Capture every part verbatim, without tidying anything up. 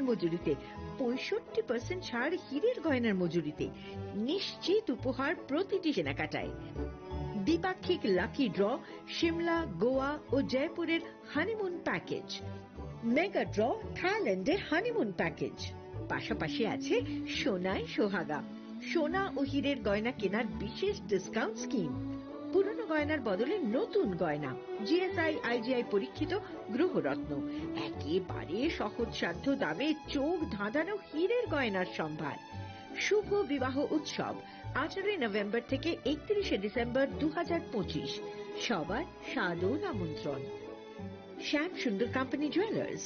মজুরিতে, পঁয়ষট্টি পার্সেন্ট ছাড় হীরের গয়নার মজুরিতে, নিশ্চিত উপহার প্রতিটি কেনাকাটায়। দ্বিপাক্ষিক লাকি ড্র সিমলা, গোয়া ও জয়পুরের হানিমুন প্যাকেজ, মেগা ড্র থাইল্যান্ডে হানিমুন প্যাকেজ, পাশাপাশি আছে সোনায় সোহাগা, সোনা ও হীরের গয়না কেনার বিশেষ ডিসকাউন্ট স্কিম, পুরনো গয়নার বদলে নতুন গয়না, জিএসআই আইজিআই পরীক্ষিত গ্রহরত্ন, একেবারে সহজসাধ্য দামে চোখ ধাঁধানো হীরের গয়নার সম্ভার। শুভ বিবাহ উৎসব আঠারোই নভেম্বর থেকে একত্রিশে ডিসেম্বর দু হাজার পঁচিশ। সবার সাদর আমন্ত্রণ। শ্যাম সুন্দর কোম্পানি জুয়েলার্স,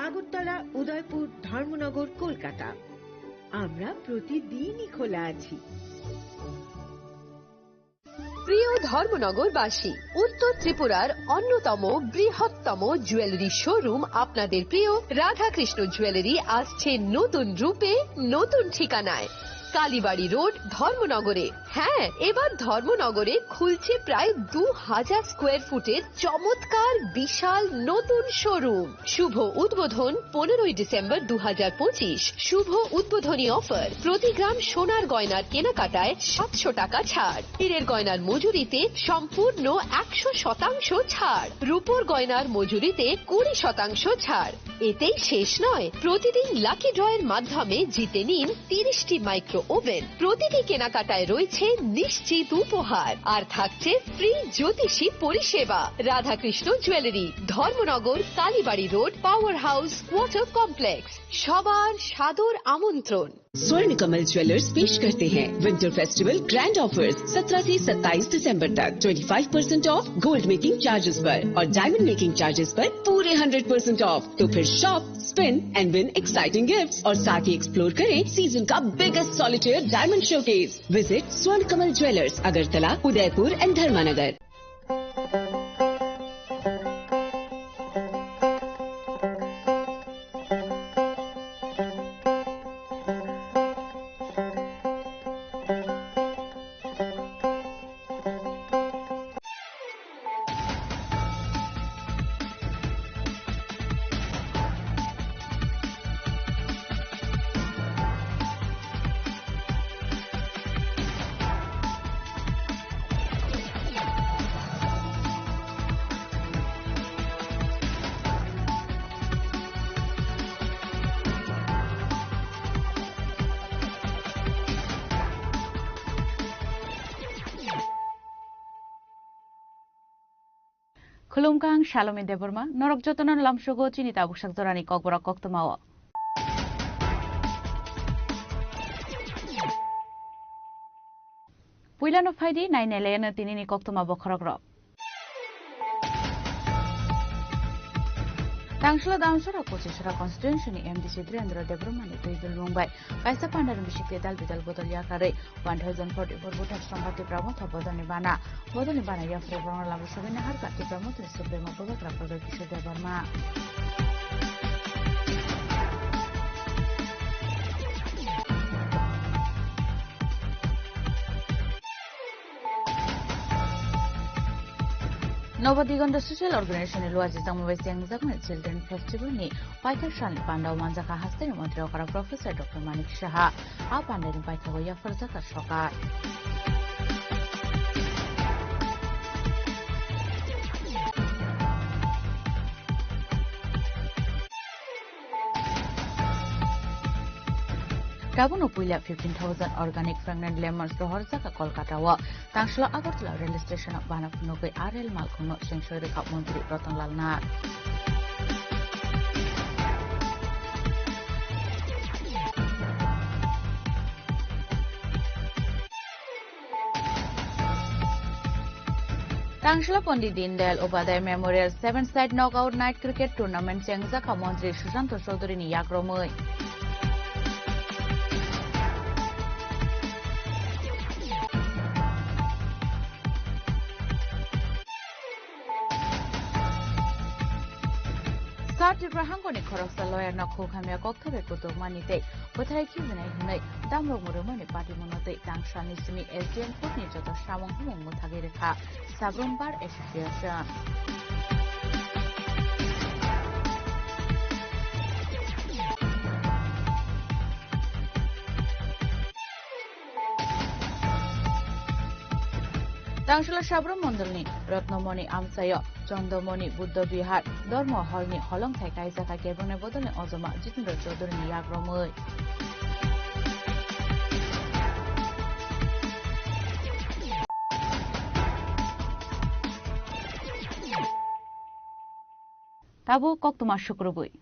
আগরতলা, উদয়পুর, ধর্মনগর, কলকাতা। আমরা প্রতিদিনই খোলা আছি। প্রিয় ধর্মনগরবাসী, উত্তর ত্রিপুরার অন্যতম বৃহত্তম জুয়েলারি শোরুম আপনাদের প্রিয় রাধাকৃষ্ণ জুয়েলারি আসছে নতুন রূপে, নতুন ঠিকানায়। কালীবাড়ি রোড, ধর্মনগরে। হ্যাঁ, এবার ধর্মনগরে খুলছে প্রায় দু হাজার স্কোয়ার ফুটের চমৎকার বিশাল নতুন শোরুম। শুভ উদ্বোধন পনেরোই ডিসেম্বর দু হাজার পঁচিশ। শুভ উদ্বোধনী অফার, প্রতি গ্রাম সোনার গয়নার কেনাকাটায় সাতশো টাকা ছাড়, হীরের গয়নার মজুরিতে সম্পূর্ণ একশো শতাংশ ছাড়, রূপোর গয়নার মজুরিতে কুড়ি শতাংশ ছাড়। এতেই শেষ নয়, প্রতিদিন লাকি ড্রয়ের মাধ্যমে জিতে নিন তিরিশটি মাইক্রো ওভেন। প্রতিটি কেনাকাটায় রয়েছে নিশ্চিত উপহার, আর থাকছে ফ্রি জ্যোতিষী পরিষেবা। Radhakrishna jewellery, Dharmanagar, Kalibari road, power house, water complex. সবার সাদর আমন্ত্রণ। स्वर्ण कमल ज्वेलर्स पेश करते हैं विंटर फेस्टिवल ग्रैंड ऑफर्स, सत्रह से सत्ताईस दिसंबर तक। Twenty five percent of gold making charges पर और डायमंड मेकिंग चार्जेस पर पूरे हंड्रेड परसेंट ऑफ। तो फिर shop, spin and win exciting gifts और साथ ही एक्सप्लोर करें सीजन का biggest solitaire diamond showcase. Visit स्वर्ण कमल ज्वेलर्स, अगरतला, उदयपुर एंड धर्मानगर। Khulumkha, ang Salome Debbarma, norok jotono lamsogo chini tabuk sak jorani kokborok koktwmao. Puilano phaidi, nainailaino tinini koktwma bokhorokrok. Tangsla Damsara Kochesara constituency ni M D C Dhirendra Debbarma ni twi dulmung bai kaisa pandani bisik tei dal bidal bodol yakarwi one thousand forty four voter songkha Tipra Motha bodolni bana. Bodolni bana yaphre borokno lama sogwi naharkha Tipra Mothani Supremo Bobagra Pradyot Kishore Debbarma. Nobo Digonda Social Organization ni luajijakma bai chengjakmani Children Festival ni paithak salni pandao manjakha hasteni montri okra Professor Doctor Manik Saha. A pandani paithago yapharjakha sokar. Tabukno puila fifteen thousand organic pregnant lemons rohorjak Kolkata o. Tangslo Agartala rail station o bana phunugwi a rail malkhungno chengsoi rwkha montri Ratan Lal Nath. Tangsla Pandit Deen Dayal Upadhyay Memorial Seven Side Knockout Night Cricket Tournament chengjak kha Montri Sushanta Chowdhury ni yakromwi. South Tripura hangkoni khoroksa lawyer no khuk hamya kokthabai kutuk mani tei bwthai khilinai hwnwi damrok mwrwimani patimungno tei tangsalni simi S D M court ni joto samung humung mwthagwi rwkha Sabrum Bar Association. Tangsila Sabro Mondolni Rotnomoni amchaio Chondomoni Buddha Bihar Dormo Hall ni holongthai kaijak hai kebengni bodolni ojoma Jitendra Chaudhury ni yakromwi. Tabuk koktwma sukrubwi.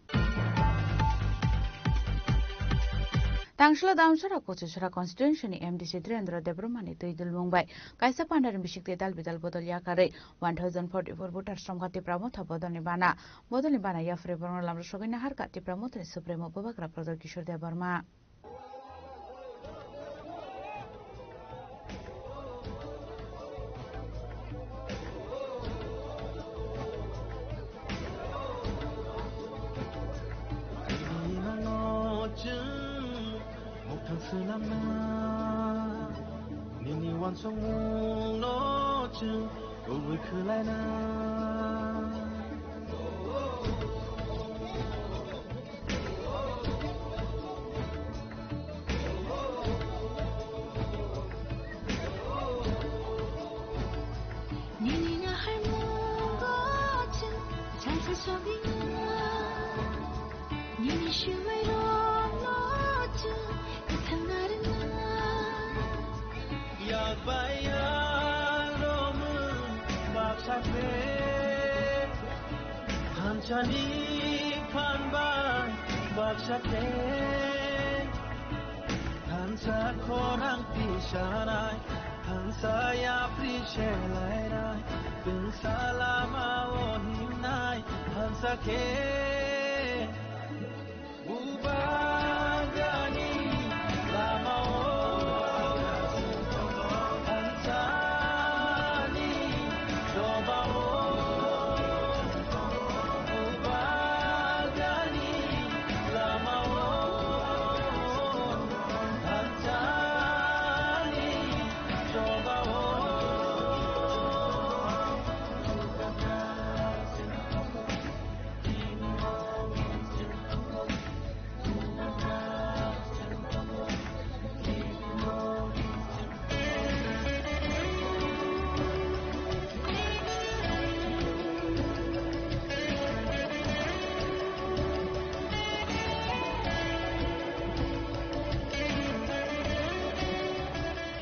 Tangsila Damsara Kochusara constituency ni M D C Dhirendra Debbarma ni twi dulmung bai kaisa pandar ni bisik twi dal bidal bodol yakarwi one thousand forty-four voters romkha Tipra Motha bodol ni bana. Bodol ni bana yaphre borokno lamrok sogwi naharkha Tipra Motha ni Supremo Bubagra Pradot Kishore Debbarma. Nini wansukmung no chwng kubui khwlaina. Nini naharmungo chwng salsa sogwingo. Nini swmairokno chwng kwthang narwkna. Yak bai yak romwi baksa khe, thansani phan bai baksa khe, thansa khorang tisanai, thansa yapri selainai, tungsa lama o himnai, thansa khe.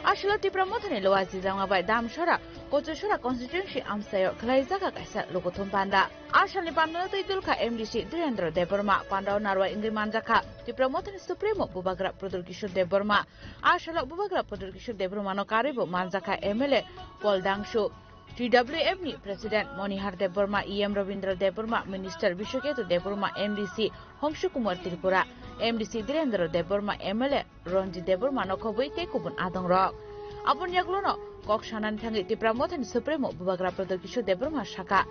Aswk Tipra Mothani Lower Jijama bai Damsara, Kochusara constituency amchaio khwlaijak kaisa lukuthum panda. A salni pandano twi dulkha M D C Dhirendra Debbarma, pandao narwai wngwi manjakha Tipra Mothani Supremo Bubagra Pradot Kishore Debbarma. A salo Bubagra Pradot Kishore Debbarmano karwibo manjakha M L A Paul Dangsu, T W F ni President Monihar Debbarma, E M Rabindra Debbarma, Minister Biswaketu Debbarma, M D C Hongsu Kumar Tripura, M D C Dhirendra Debbarma, M L A Ranjit Debbarma nokhobwi tei kubun adongrok. Aboni yagulono kok sanani thangwi Tipra Mothani Supremo Bubagra Pradot Kishore Debbarma sakha,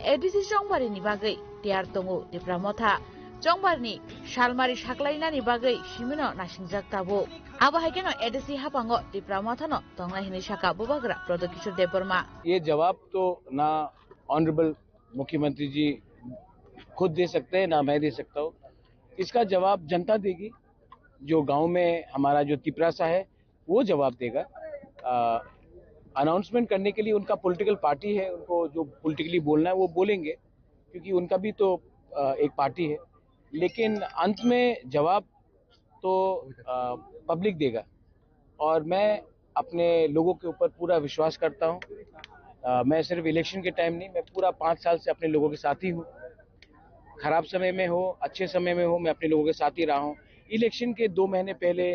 A D C Chongbari ni bagwi tiyar tongo Tipra Motha. Chongbari ni salmari saklainani bagwi simino nasingjak tabuk. Abo hai kheno A D C haphango Tipra Mothano tongnai hinwi sakha Bubagra Pradot Kishore Debbarma. ये जवाब तो ना ऑनरेबल मुख्यमंत्री जी खुद दे सकते हैं, ना मैं दे सकता हूँ। इसका जवाब जनता देगी। जो गांव में हमारा जो तिपरासा है, वो जवाब देगा। अनाउंसमेंट करने के लिए उनका पॉलिटिकल पार्टी है, उनको जो पॉलिटिकली बोलना है वो बोलेंगे, क्योंकि उनका भी तो अ, एक पार्टी है। लेकिन अंत में जवाब तो पब्लिक देगा। और मैं अपने लोगों के ऊपर पूरा विश्वास करता हूँ। अ, मैं सिर्फ इलेक्शन के टाइम नहीं, मैं पूरा पाँच साल से अपने लोगों के साथ ही हूँ। खराब समय में हो, अच्छे समय में हो, मैं अपने लोगों के साथ ही रहा हूँ। इलेक्शन के दो महीने पहले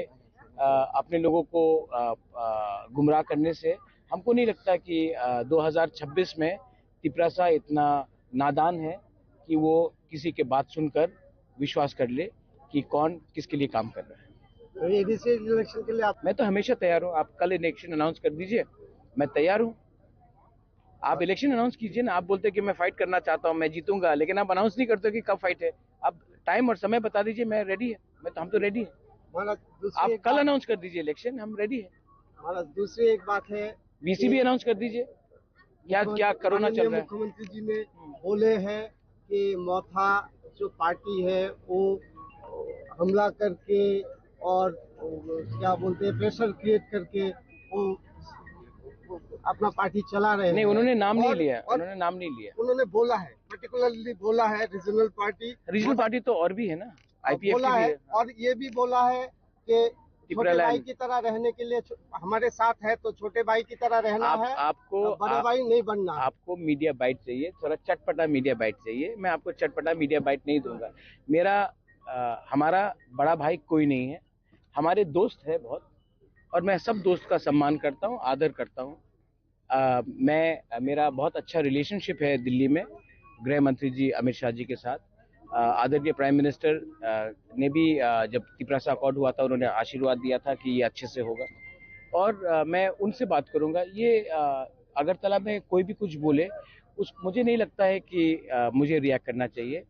अ, अपने लोगों को अ, अ, गुमराह करने से हमको नहीं लगता कि अ, दो हज़ार छब्बीस में तिपरासा इतना नादान है कि वो किसी के बात सुनकर विश्वास कर ले कि कौन किसके लिए काम कर रहा है। तो एडीसी इलेक्शन के लिए आप मैं तो हमेशा तैयार हूँ। आप कल इलेक्शन अनाउंस कर दीजिए, मैं तैयार हूँ। आप इलेक्शन अनाउंस कीजिए ना। आप बोलते हैं कि मैं फाइट करना चाहता हूँ, मैं जीतूंगा, लेकिन आप अनाउंस नहीं करते कि कब फाइट है। आप टाइम और समय बता दीजिए, मैं रेडी है। मैं तो, हम तो रेडी है। महाराज, दूसरी आप एक कल बात अनाउंस कर दीजिए इलेक्शन, हम रेडी है। महाराज, दूसरी एक बात है वीसी भी कि अनाउंस कर दीजिए। क्या, क्या कोरोना माननीय चल रहा है? मुख्यमंत्री जी ने हम्म। बोले हैं कि मथा जो पार्टी है वो हमला करके और क्या बोलते हैं, प्रेशर क्रिएट करके वो अपना पार्टी चला रहे नहीं, हैं। उन्होंने नाम नहीं और- लिया, और उन्होंने नाम नहीं लिया। उन्होंने बोला है, पर्टिकुलरली बोला है रीजनल पार्टी। रीजनल पार्टी तो और भी है ना, आईपीएफ बोला भी है है। और ये भी बोला है कि छोटे टिपरालैंड। भाई की तरह रहने के लिए छो- हमारे साथ है तो छोटे भाई की तरह रहना आप है, आपको और बड़ा आप, भाई नहीं बनना है। आपको मीडिया बाइट चाहिए, थोड़ा चटपटा मीडिया बाइट चाहिए। मैं आपको चटपटा मीडिया बाइट नहीं दूंगा। मेरा अ, हमारा बड़ा भाई कोई नहीं है, हमारे दोस्त है बहुत, और मैं सब दोस्त का सम्मान करता हूँ, आदर करता हूँ। अ, मैं अ, मेरा बहुत अच्छा रिलेशनशिप है दिल्ली में गृह मंत्री जी अमित शाह जी के साथ। अ, आदरणीय प्राइम मिनिस्टर अ, ने भी अ, जब तिपरासा अकॉर्ड हुआ था, उन्होंने आशीर्वाद दिया था कि ये अच्छे से होगा, और अ, मैं उनसे बात करूंगा। ये अ, अगरतला में कोई भी कुछ बोले, उस मुझे नहीं लगता है कि अ, मुझे रिएक्ट करना चाहिए।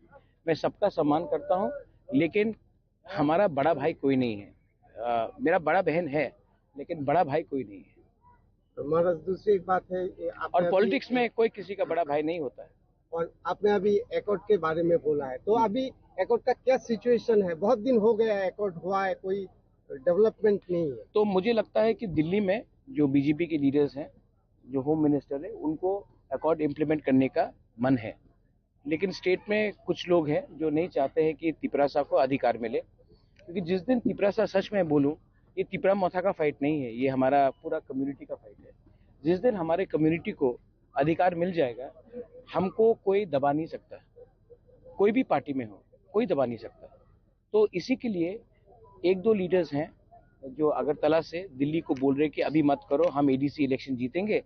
मैं सबका सम्मान करता हूँ, लेकिन हमारा बड़ा भाई कोई नहीं है। अ, मेरा बड़ा बहन है, लेकिन बड़ा भाई कोई नहीं है। तो महाराज, दूसरी एक बात है, ये आपने और अभी- पॉलिटिक्स में कोई किसी का बड़ा भाई नहीं होता है। और आपने अभी एकॉर्ड के बारे में बोला है, तो अभी एकॉर्ड का क्या सिचुएशन है? बहुत दिन हो गया है एकॉर्ड हुआ है, कोई डेवलपमेंट नहीं है। तो मुझे लगता है कि दिल्ली में जो बीजेपी के लीडर्स हैं, जो होम मिनिस्टर है, उनको अकॉर्ड इम्प्लीमेंट करने का मन है, लेकिन स्टेट में कुछ लोग हैं जो नहीं चाहते हैं कि तिपरासा को अधिकार मिले, क्योंकि जिस दिन तिपरासा, सच में बोलूं, ये तिपरा मोथा का फाइट नहीं है, ये हमारा पूरा कम्युनिटी का फाइट है। जिस दिन हमारे कम्युनिटी को अधिकार मिल जाएगा, हमको कोई दबा नहीं सकता, कोई भी पार्टी में हो, कोई दबा नहीं सकता। तो इसी के लिए एक दो लीडर्स हैं जो अगरतला से दिल्ली को बोल रहे कि अभी मत करो, हम एडीसी इलेक्शन जीतेंगे,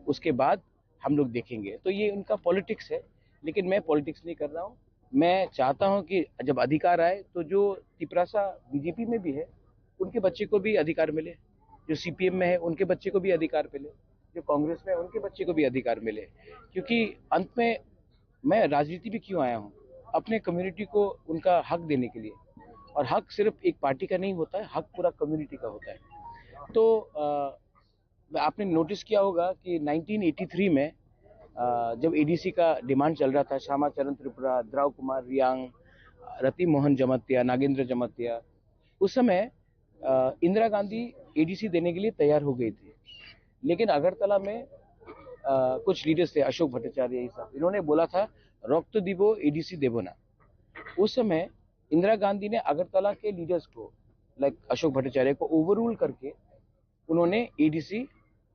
उसके बाद हम लोग देखेंगे। तो ये उनका पॉलिटिक्स है, लेकिन मैं पॉलिटिक्स नहीं कर रहा हूँ। मैं चाहता हूँ कि जब अधिकार आए तो जो तिपरासा बीजेपी में भी है, उनके बच्चे को भी अधिकार मिले, जो सीपीएम में है उनके बच्चे को भी अधिकार मिले, जो कांग्रेस में है उनके बच्चे को भी अधिकार मिले, क्योंकि अंत में मैं राजनीति भी क्यों आया हूँ, अपने कम्युनिटी को उनका हक देने के लिए। और हक सिर्फ एक पार्टी का नहीं होता है, हक पूरा कम्युनिटी का होता है। तो अ, आपने नोटिस किया होगा कि नाइनटीन एटी थ्री में अ, जब एडीसी का डिमांड चल रहा था, श्यामा चरण त्रिपुरा, द्राव कुमार रियांग, रति मोहन जमातिया, नागेंद्र जमातिया, उस समय अ, इंदिरा गांधी एडीसी देने के लिए तैयार हो गई थी, लेकिन अगरतला में अ, कुछ लीडर्स थे, अशोक भट्टाचार्य, ये सब, इन्होंने बोला था, "रक्त दिबो, एडीसी देबो ना।" उस समय इंदिरा गांधी ने अगरतला के लीडर्स को, लाइक अशोक भट्टाचार्य को, ओवररूल करके उन्होंने एडीसी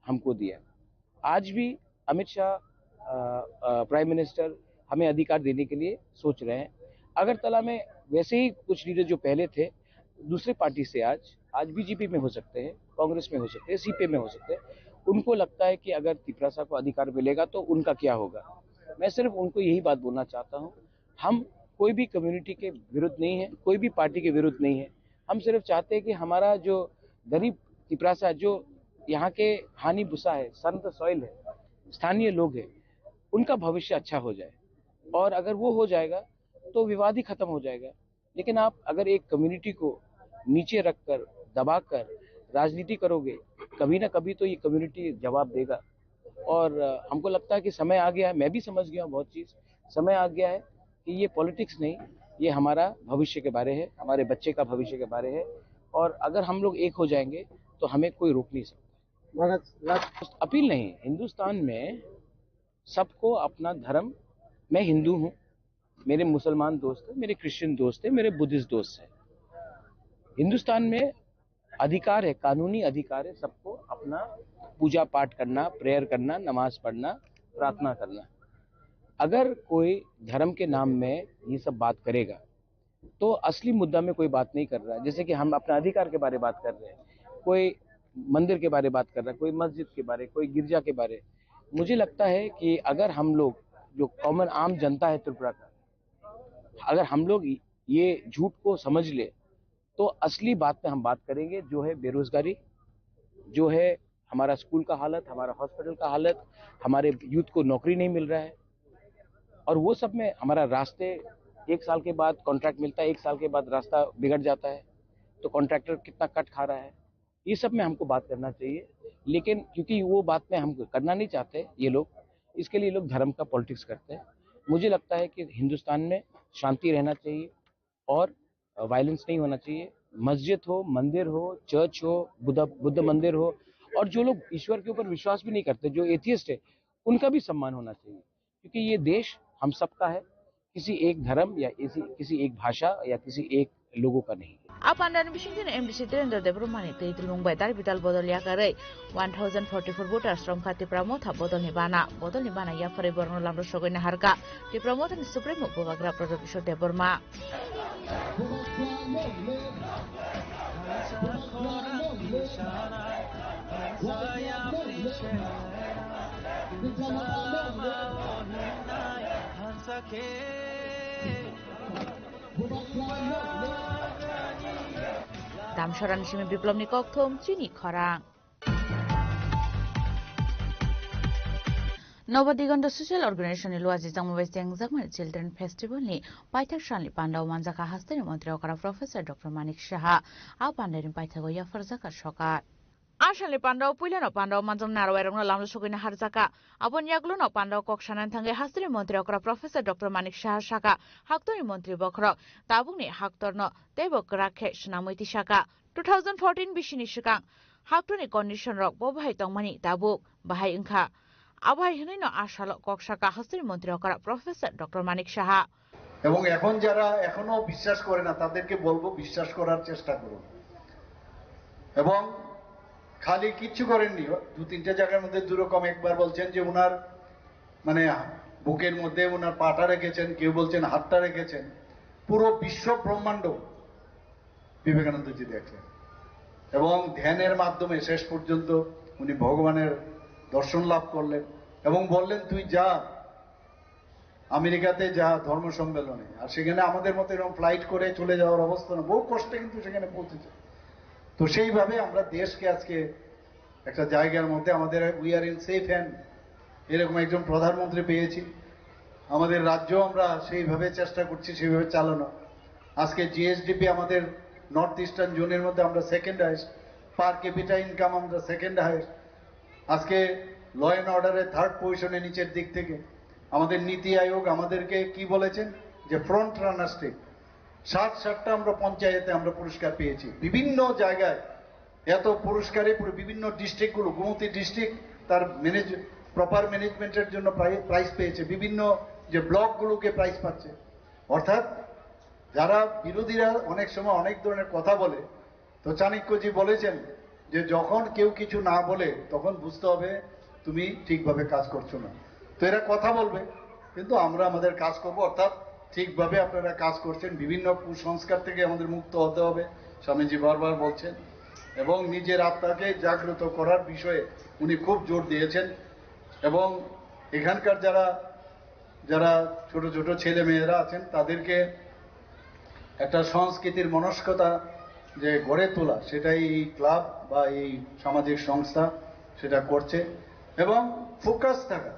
हमको दिया। आज भी अमित शाह, अ, अ, प्राइम मिनिस्टर, हमें अधिकार देने के लिए सोच रहे हैं। अगरतला में वैसे ही कुछ लीडर जो पहले थे दूसरे पार्टी से, आज आज बीजेपी में हो सकते हैं, कांग्रेस में हो सकते हैं, सीपीएम में हो सकते हैं, उनको लगता है कि अगर तिपरासा को अधिकार मिलेगा तो उनका क्या होगा। मैं सिर्फ उनको यही बात बोलना चाहता हूँ, हम कोई भी कम्युनिटी के विरुद्ध नहीं है, कोई भी पार्टी के विरुद्ध नहीं है। हम सिर्फ चाहते हैं कि हमारा जो गरीब तिपरासा, जो यहाँ के हानी भूसा है, संत सॉइल है, स्थानीय लोग हैं, उनका भविष्य अच्छा हो जाए, और अगर वो हो जाएगा तो विवाद ही खत्म हो जाएगा। लेकिन आप अगर एक कम्युनिटी को नीचे रखकर, दबाकर राजनीति करोगे, कभी ना कभी तो ये कम्युनिटी जवाब देगा। और अ, हमको लगता है कि समय आ गया है, मैं भी समझ गया हूँ बहुत चीज़। समय आ गया है कि ये पॉलिटिक्स नहीं, ये हमारा भविष्य के बारे है, हमारे बच्चे का भविष्य के बारे है। और अगर हम लोग एक हो जाएंगे तो हमें कोई रोक नहीं सकता। महाराज, लास्ट अपील नहीं, हिंदुस्तान में सबको अपना धर्म, मैं हिंदू हूँ, मेरे मुसलमान दोस्त हैं, मेरे क्रिश्चियन दोस्त हैं, मेरे बुद्धिस्ट दोस्त हैं। हिंदुस्तान में अधिकार है, कानूनी अधिकार है सबको अपना पूजा पाठ करना, प्रेयर करना, नमाज पढ़ना, प्रार्थना करना। अगर कोई धर्म के नाम में ये सब बात करेगा तो असली मुद्दा में कोई बात नहीं कर रहा है। जैसे कि हम अपने अधिकार के बारे बात कर रहे हैं, कोई मंदिर के बारे बात कर रहा है, कोई मस्जिद के बारे, कोई गिरजा के बारे। मुझे लगता है कि अगर हम लोग, जो कॉमन आम जनता है त्रिपुरा का, अगर हम लोग ये झूठ को समझ ले तो असली बात पे हम बात करेंगे, जो है बेरोजगारी, जो है हमारा स्कूल का हालत, हमारा हॉस्पिटल का हालत, हमारे यूथ को नौकरी नहीं मिल रहा है। और वो सब में हमारा रास्ते, एक साल के बाद कॉन्ट्रैक्ट मिलता है, एक साल के बाद रास्ता बिगड़ जाता है, तो कॉन्ट्रैक्टर कितना कट खा रहा है, ये सब में हमको बात करना चाहिए। लेकिन क्योंकि वो बात में हम करना नहीं चाहते ये लोग, इसके लिए ये लोग धर्म का पॉलिटिक्स करते हैं। मुझे लगता है कि हिंदुस्तान में शांति रहना चाहिए और वायलेंस नहीं होना चाहिए। मस्जिद हो, मंदिर हो, चर्च हो, बुद्ध बुद्ध मंदिर हो, और जो लोग ईश्वर के ऊपर विश्वास भी नहीं करते, जो एथियस्ट है, उनका भी सम्मान होना चाहिए, क्योंकि ये देश हम सबका है। किसी एक धर्म या किसी किसी एक भाषा या किसी एक लोगों का नहीं है। A pandani bisingtwi M D C Dhirendra Debbarmani twi twlwng bai dal bidal bodol yakarwi one thousand forty-four voters romkha Tipra Motha bodolni bana. Bodolni bana yapharwi borokno lamrok sogwi naharkha Tipra Mothani Supremo Bubagra Pradyot Kishore Debbarma. Damsarani simi Biplobni kokthum chini khorang. Nobo Digonda Social Organization ni luaji jangma bai chengjakmani Children Festival ni paithak salni pandao manjakha hasteni montri okra Professor Doctor Manik Saha. A pandani paithago yapharjakha sokar. A salni pandao puilano pandao manjak narwairokno lamno sogwino harjakha. Aboni yagulono pandao kok sanani thangwi hasteni montri okra Professor Doctor Manik Saha sakha, haktorni montri bokhorok tabukni haktorno teibo kwrak khe swnamwi tisakha. Two thousand fourteen bisini swkang haktorni condition rok bo bahai tongmani tabuk bahai wngkha. Abohai hwnwino a salo kok sakha hasteni montri okra Professor Doctor Manik Saha. এবং এখন যারা এখনো বিশ্বাস করে না, তাদেরকে বলবো বিশ্বাস করার চেষ্টা করুন। এবং খালি কিচ্ছু করেননি, দু তিনটা জায়গার মধ্যে দুরকম, একবার বলছেন যে ওনার মানে বুকের মধ্যে ওনার পাটা রেখেছেন, কেউ বলছেন হাতটা রেখেছেন। পুরো বিশ্ব ব্রহ্মাণ্ড বিবেকানন্দজি দেখলেন এবং ধ্যানের মাধ্যমে শেষ পর্যন্ত উনি ভগবানের দর্শন লাভ করলেন এবং বললেন, "তুই যা, আমেরিকাতে যা ধর্ম সম্মেলনে।" আর সেখানে আমাদের মতো এরকম ফ্লাইট করে চলে যাওয়ার অবস্থা না, বহু কষ্টে কিন্তু সেখানে পৌঁছেছে। তো সেইভাবে আমরা দেশকে আজকে একটা জায়গার মধ্যে আমাদের "We are in safe hand" এরকম একজন প্রধানমন্ত্রী পেয়েছি। আমাদের রাজ্য আমরা সেইভাবে চেষ্টা করছি, সেইভাবে চালানো। আজকে জিএসডিপি আমাদের নর্থ ইস্টার্ন জোনের মধ্যে আমরা সেকেন্ড হায়েস্ট, পার ক্যাপিটা ইনকাম আমরা সেকেন্ড হায়েস্ট। আজকে ল অ্যান্ড অর্ডারে থার্ড পজিশনে নিচের দিক থেকে। আমাদের নীতি আয়োগ আমাদেরকে কি বলেছেন যে ফ্রন্ট রানার স্টেট, সাত সাতটা আমরা পঞ্চায়েতে আমরা পুরস্কার পেয়েছি। বিভিন্ন জায়গায় এত পুরস্কারে পুরো বিভিন্ন ডিস্ট্রিক্টগুলো, গোমতী ডিস্ট্রিক্ট তার ম্যানেজ, প্রপার ম্যানেজমেন্টের জন্য প্রাই-, প্রাইজ পেয়েছে, বিভিন্ন যে ব্লকগুলোকে প্রাইজ পাচ্ছে। অর্থাৎ যারা বিরোধীরা অনেক সময় অনেক ধরনের কথা বলে, তো চাণক্যজি বলেছেন যে যখন কেউ কিছু না বলে তখন বুঝতে হবে তুমি ঠিকভাবে কাজ করছো না। তো এরা কথা বলবে, কিন্তু আমরা আমাদের কাজ করব, অর্থাৎ ঠিকভাবে আপনারা কাজ করছেন। বিভিন্ন কুসংস্কার থেকে আমাদের মুক্ত হতে হবে, স্বামীজি বারবার বলছেন, এবং নিজের আত্মাকে জাগ্রত করার বিষয়ে উনি খুব জোর দিয়েছেন। এবং এখানকার যারা, যারা ছোট ছোট ছেলে মেয়েরা আছেন, তাদেরকে একটা সংস্কৃতির মনস্কতা যে গড়ে তোলা, সেটাই এই ক্লাব বা এই সামাজিক সংস্থা সেটা করছে। এবং ফোকাস থাকা,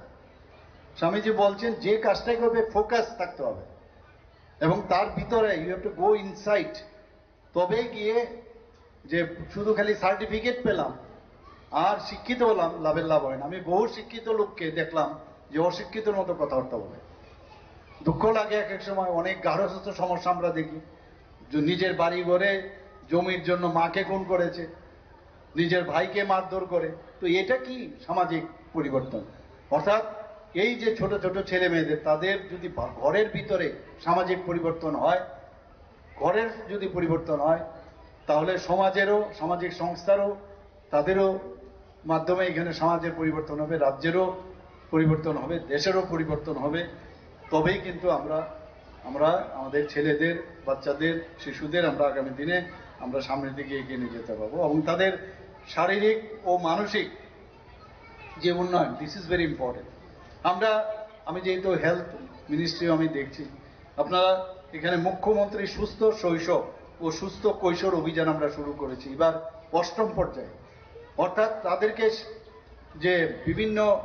স্বামীজি বলছেন, যে কাজটাই করবে ফোকাস থাকতে হবে এবং তার ভিতরে you have to go inside। তবে গিয়ে যে শুধু খালি সার্টিফিকেট পেলাম আর শিক্ষিত হলাম, লাভের লাভ হয় না। আমি বহু শিক্ষিত লোককে দেখলাম যে অশিক্ষিতর মতো কথাবার্তা বলে। দুঃখ লাগে এক এক সময়, অনেক গার্হস্থ্যস্থ সমস্যা আমরা দেখি। যে নিজের বাড়ি ঘরে জমির জন্য মাকে খুন করেছে, নিজের ভাইকে মারধর করে। তো এটা কি সামাজিক পরিবর্তন? অর্থাৎ এই যে ছোট ছোট ছেলে মেয়েদের, তাদের যদি বা-, ঘরের ভিতরে সামাজিক পরিবর্তন হয়, ঘরের যদি পরিবর্তন হয়, তাহলে সমাজেরও, সামাজিক সংস্থারও, তাদেরও মাধ্যমে এখানে সমাজের পরিবর্তন হবে, রাজ্যেরও পরিবর্তন হবে, দেশেরও পরিবর্তন হবে। তবেই কিন্তু আমরা, আমরা আমাদের ছেলেদের, বাচ্চাদের, শিশুদের আমরা আগামী দিনে আমরা সামনের দিকে এগিয়ে নিয়ে যেতে পারবো এবং তাদের শারীরিক ও মানসিক যে উন্নয়ন, this is very important। আমরা, আমি যেহেতু হেলথ মিনিস্ট্রি আমি দেখছি, আপনারা এখানে মুখ্যমন্ত্রী সুস্থ শৈশব ও সুস্থ কৈশোর অভিযান আমরা শুরু করেছি এবার অষ্টম পর্যায়ে। অর্থাৎ তাদেরকে যে বিভিন্ন,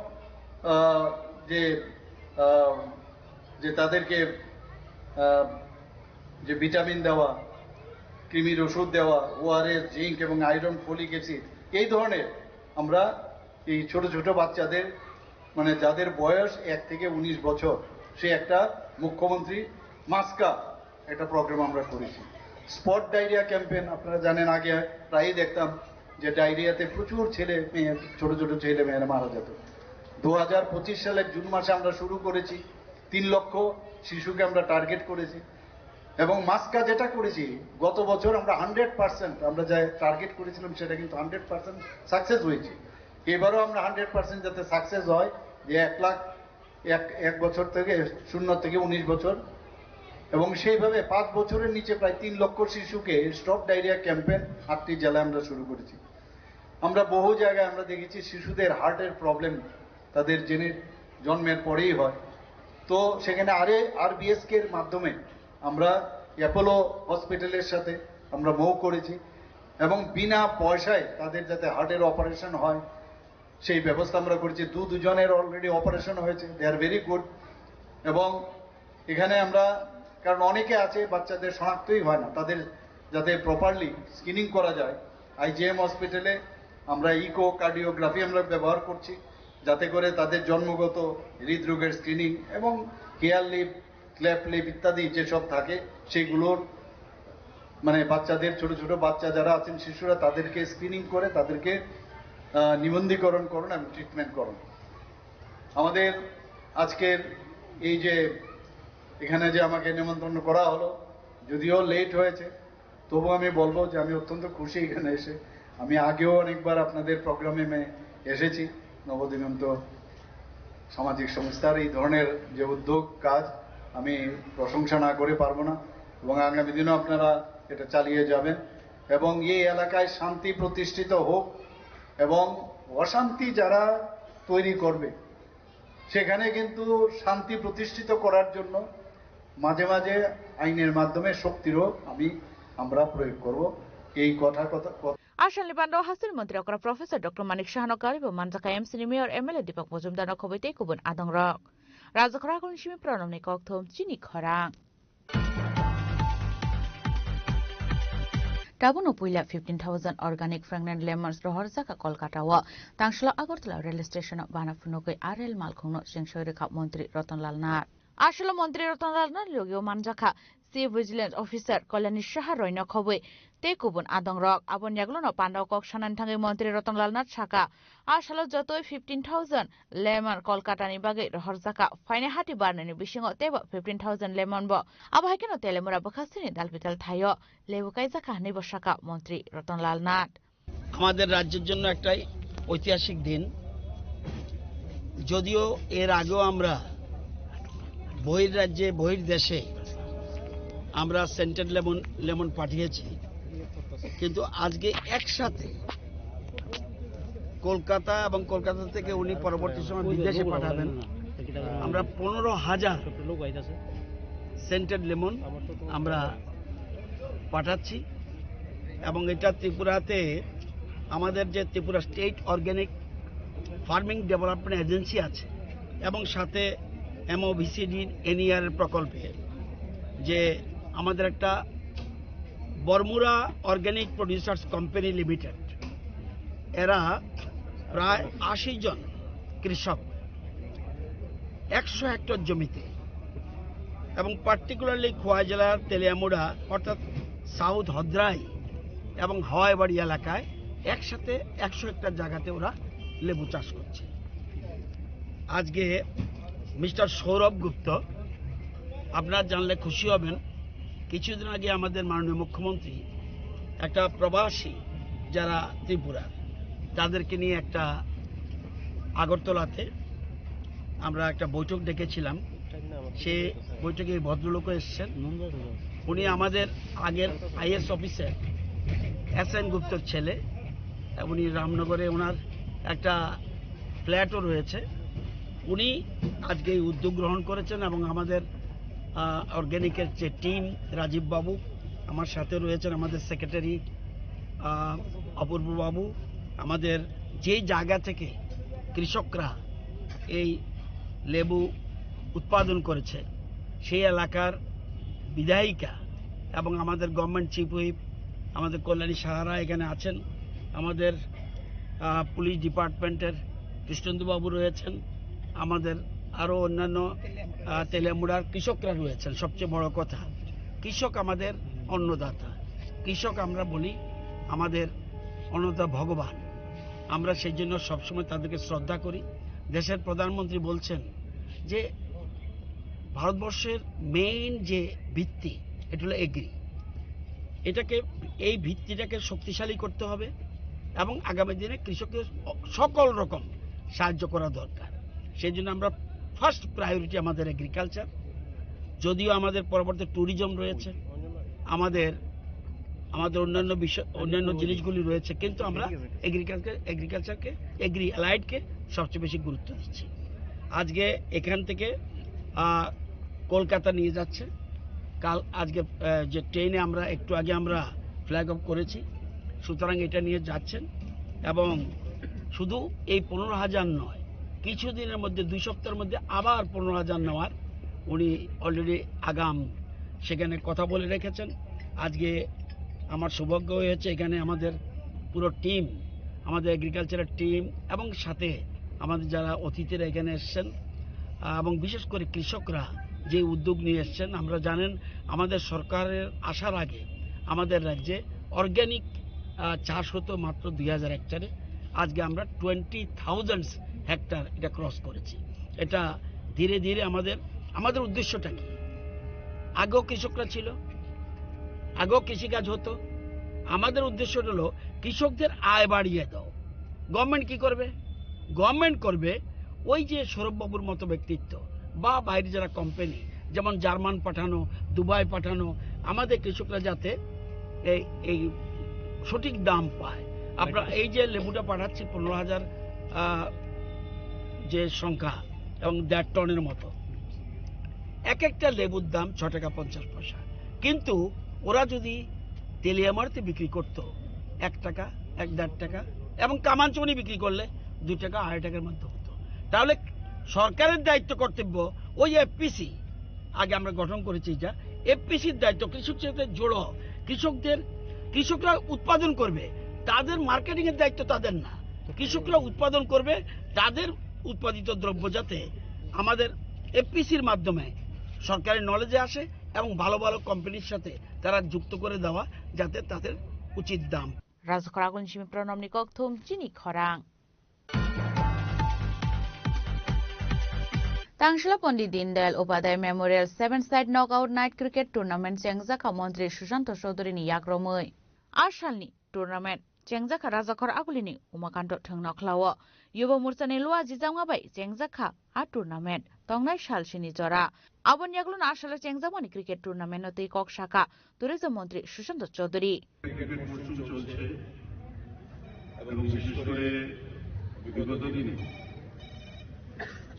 আহ, যে, আহ, যে তাদেরকে, আহ, যে ভিটামিন দেওয়া, কৃমির ওষুধ দেওয়া, ওআরএস, জিঙ্ক এবং আয়রন, ফলিক অ্যাসিড, এই ধরনের আমরা এই ছোট ছোট বাচ্চাদের, মানে যাদের বয়স এক থেকে উনিশ বছর, সে একটা মুখ্যমন্ত্রী মাস্কা একটা প্রোগ্রাম আমরা করেছি। স্পট ডায়রিয়া ক্যাম্পেইন, আপনারা জানেন, আগে প্রায়ই দেখতাম যে ডায়রিয়াতে প্রচুর ছেলে মেয়ে, ছোট ছোট ছেলে মেয়েরা মারা যেত। দু হাজার পঁচিশ সালের জুন মাসে আমরা শুরু করেছি, তিন লক্ষ শিশুকে আমরা টার্গেট করেছি। এবং মাস্কা যেটা করেছি, গত বছর আমরা হান্ড্রেড পার্সেন্ট, আমরা যা টার্গেট করেছিলাম সেটা কিন্তু হান্ড্রেড পার্সেন্ট সাকসেস হয়েছে। এবারও আমরা হান্ড্রেড পার্সেন্ট যাতে সাকসেস হয়, যে এক লাখ এক এক বছর থেকে, শূন্য থেকে উনিশ বছর, এবং সেইভাবে পাঁচ বছরের নিচে প্রায় তিন লক্ষ শিশুকে স্টপ ডায়রিয়া ক্যাম্পেইন আটটি জেলায় আমরা শুরু করেছি। আমরা বহু জায়গায় আমরা দেখেছি শিশুদের হার্টের প্রবলেম তাদের জেনে জন্মের পরেই হয়। তো সেখানে আরে আরবিএসকে এর মাধ্যমে আমরা অ্যাপোলো হসপিটালের সাথে আমরা মৌ করেছি এবং বিনা পয়সায় তাদের যাতে হার্টের অপারেশন হয় সেই ব্যবস্থা আমরা করেছি। দু দুজনের অলরেডি অপারেশন হয়েছে, দে আর ভেরি গুড। এবং এখানে আমরা, কারণ অনেকে আছে বাচ্চাদের শনাক্তই হয় না, তাদের যাতে প্রপারলি স্ক্রিনিং করা যায়, আইজিএম হসপিটালে আমরা ইকো কার্ডিওগ্রাফি আমরা ব্যবহার করছি, যাতে করে তাদের জন্মগত হৃদরোগের স্ক্রিনিং এবং হেয়ার লিপ, ক্লেফট লিপ ইত্যাদি যেসব থাকে সেগুলোর, মানে, বাচ্চাদের, ছোট ছোট বাচ্চা যারা আছেন, শিশুরা, তাদেরকে স্ক্রিনিং করে তাদেরকে আহ, নিবন্ধীকরণ করুন এবং ট্রিটমেন্ট করুন। আমাদের আজকের এই যে এখানে যে আমাকে নিমন্ত্রণ করা হলো, যদিও লেট হয়েছে, তবু আমি বলবো যে আমি অত্যন্ত খুশি এখানে এসে। আমি আগেও অনেকবার আপনাদের প্রোগ্রামে আমি এসেছি। নবদিগন্ত সামাজিক সংস্থার এই ধরনের যে উদ্যোগ, কাজ, আমি প্রশংসা না করে পারবো না। এবং আগামী দিনও আপনারা এটা চালিয়ে যাবেন এবং এই এলাকায় শান্তি প্রতিষ্ঠিত হোক এবং অশান্তি যারা তৈরি করবে, সেখানে কিন্তু শান্তি প্রতিষ্ঠিত করার জন্য মাঝে মাঝে আইনের মাধ্যমে শক্তিরও আমি, আমরা প্রয়োগ করব। এই কথা, কথা, কথা। Asalni bando hasteni montri okra Professor Doctor Manik Sahano karibo manjakha M C ni mayor, M L A Deepak Majumdar no khobwi tei kubun adongrok. Rajakhora Akolni simi Pranamni kokthum chini khorang. Tabukno puila fifteen thousand organic fragrant lemons rohorjakha Kolkata o. Tangsalo Agartala rail station o bana phunugwi a rail malkhungno chengsoi rwkha Montri Ratan Lal Nath. Asalo Montri Ratan Lal Nath logio manjakha Chief Vigilance Officer Kalyani Saha roino khobwi tei kubun adongrok. Aboni yagulono pandao kok sanani thangwi Montri Ratan Lal Nath saka, a salo jotoi fifteen thousand lemon Kolkata ni bagwi rohorjakha. Phainai hati barnani bisingo teibo fifteen thousand lemon bo. Abo hai kheno Telemura bwkhasteni dalbital thaio lebu kaijakha hinwi bo saka Montri Ratan Lal Nath. আমাদের রাজ্যের জন্য একটাই ঐতিহাসিক দিন। যদিও এর আগেও আমরা বহির রাজ্যে, বহির দেশে আমরা সেন্টেড লেমন, লেমন পাঠিয়েছি, কিন্তু আজকে একসাথে কলকাতা এবং কলকাতা থেকে উনি পরবর্তী সময় বিদেশে পাঠাবেন। আমরা পনেরো হাজার সেন্টেড লেমন আমরা পাঠাচ্ছি এবং এটা ত্রিপুরাতে আমাদের যে Tripura state organic farming development agency আছে এবং সাথে এমওভিসিডি এনইআর প্রকল্পে যে আমাদের একটা Baramura organic producers company limited, এরা প্রায় আশি জন কৃষক একশো হেক্টর জমিতে এবং পার্টিকুলারলি খোয়াই জেলার তেলিয়ামুড়া অর্থাৎ সাউথ হদ্রাই এবং হাওয়াইবাড়ি এলাকায় একসাথে একশো হেক্টর জায়গাতে ওরা লেবু চাষ করছে। আজকে মিস্টার সৌরভ গুপ্ত, আপনারা জানলে খুশি হবেন, কিছুদিন আগে আমাদের মাননীয় মুখ্যমন্ত্রী একটা প্রবাসী যারা ত্রিপুরা, তাদেরকে নিয়ে একটা আগরতলাতে আমরা একটা বৈঠক ডেকেছিলাম। সে বৈঠকে এই ভদ্রলোকও এসছেন। উনি আমাদের আগের আইএস অফিসার এস এন গুপ্তর ছেলে। উনি রামনগরে ওনার একটা ফ্ল্যাটও রয়েছে। উনি আজকে এই উদ্যোগ গ্রহণ করেছেন এবং আমাদের, আহ, অর্গানিকের যে টিম, রাজীব বাবু আমার সাথে রয়েছেন, আমাদের সেক্রেটারি, আহ, অপূর্ব বাবু, আমাদের যে জায়গা থেকে কৃষকরা এই লেবু উৎপাদন করেছে, সেই এলাকার বিধায়িকা এবং আমাদের গভর্নমেন্ট চিফ হুইপ, আমাদের কল্যাণী সাহারা এখানে আছেন, আমাদের, আহ, পুলিশ ডিপার্টমেন্টের কৃষ্ণেন্দু বাবু রয়েছেন, আমাদের আরও অন্যান্য, আহ, তেলিয়ামুড়ার কৃষকরা রয়েছেন। সবচেয়ে বড় কথা, কৃষক আমাদের অন্নদাতা। কৃষক আমরা বলি আমাদের অন্নদাতা ভগবান। আমরা সেই জন্য সবসময় তাদেরকে শ্রদ্ধা করি। দেশের প্রধানমন্ত্রী বলছেন যে ভারতবর্ষের মেইন যে ভিত্তি, এটা হলো এগ্রি। এটাকে, এই ভিত্তিটাকে শক্তিশালী করতে হবে এবং আগামী দিনে কৃষকদের সকল রকম সাহায্য করা দরকার। সেই জন্য আমরা ফার্স্ট প্রায়োরিটি আমাদের এগ্রিকালচার। যদিও আমাদের পরবর্তী ট্যুরিজম রয়েছে, আমাদের, আমাদের অন্যান্য বিষয়, অন্যান্য জিনিসগুলি রয়েছে, কিন্তু আমরা এগ্রিকালচার, এগ্রিকালচারকে, এগ্রি অ্যালাইডকে সবচেয়ে বেশি গুরুত্ব দিচ্ছি। আজকে এখান থেকে, আহ, কলকাতা নিয়ে যাচ্ছে। কাল, আজকে, আহ, যে ট্রেনে আমরা একটু আগে আমরা ফ্ল্যাগ অফ করেছি, সুতরাং এটা নিয়ে যাচ্ছেন। এবং শুধু এই পনেরো হাজার নয়, কিছুদিনের মধ্যে, দুই সপ্তাহের মধ্যে আবার পনেরো হাজার নেওয়ার উনি অলরেডি আগাম সেখানে কথা বলে রেখেছেন। আজকে আমার সৌভাগ্য হয়েছে, এখানে আমাদের পুরো টিম, আমাদের এগ্রিকালচারাল টিম এবং সাথে আমাদের যারা অতিথিরা এখানে এসছেন, আহ, এবং বিশেষ করে কৃষকরা যে উদ্যোগ নিয়ে এসছেন, আমরা জানেন আমাদের সরকারের আসার আগে আমাদের রাজ্যে অর্গ্যানিক, আহ, চাষ হতো মাত্র দুই হাজার হেক্টরে। আজকে আমরা টোয়েন্টি থাউজেন্ড হেক্টর এটা ক্রস করেছি। এটা ধীরে ধীরে আমাদের, আমাদের উদ্দেশ্যটা কি? আগেও কৃষকরা ছিল, আগেও কৃষিকাজ হতো। আমাদের উদ্দেশ্য হলো কৃষকদের আয় বাড়িয়ে দাও। গভর্নমেন্ট কি করবে? গভর্নমেন্ট করবে ওই যে সৌরভবাবুর মতো ব্যক্তিত্ব বা বাইরে যারা কোম্পানি, যেমন জার্মান পাঠানো, দুবাই পাঠানো, আমাদের কৃষকরা যাতে এই, এই সঠিক দাম পায়। আমরা এই যে লেবুটা পাঠাচ্ছি পনেরো হাজার, আহ, যে সংখ্যা এবং দেড় টনের মতো, এক একটা লেবুর দাম ছ টাকা পঞ্চাশ পয়সা। কিন্তু ওরা যদি তেলিয়ামারিতে বিক্রি করতো এক টাকা, এক দেড় টাকা, এবং কামানচুনি বিক্রি করলে দুই টাকা, আড়াই টাকার মধ্যে হতো, তাহলে সরকারের দায়িত্ব কর্তব্য ওই এফপিসি, আগে আমরা গঠন করেছি যা, এফপিসির দায়িত্ব কৃষক সাথে জড়ো, কৃষকদের, কৃষকরা উৎপাদন করবে, তাদের মার্কেটিং এর দায়িত্ব তাদের না। কৃষকরা উৎপাদন করবে, তাদের উৎপাদিত দ্রব্য যাতে আমাদের এফপিসির মাধ্যমে সরকারের নলেজে আসে এবং ভালো ভালো কোম্পানির সাথে তারা যুক্ত করে দেওয়া, যাতে তাদের উচিত দাম। Rajakhor agulni simi Pranamni kokthum chini khorang. Tangsila Pandit Dindayal Upadhyay Memorial Seven Side Knockout Night Cricket Tournament chengjakha Montri Sushanta Chowdhury ni yakromwi. A salni tournament chengjakha Rajakhor agulini Umakanto Thwngnokhla o. Yuba Morchani Lua Jijamga bai chengjakha a tournament tongnai sal sini jora. Aboni yagulono a salo chengjakmani cricket tournament no twi kok sakha Tourism Montri Sushanta Chowdhury. Cricket মরশুম চলছে এবং বিশেষ করে বিগত দিনে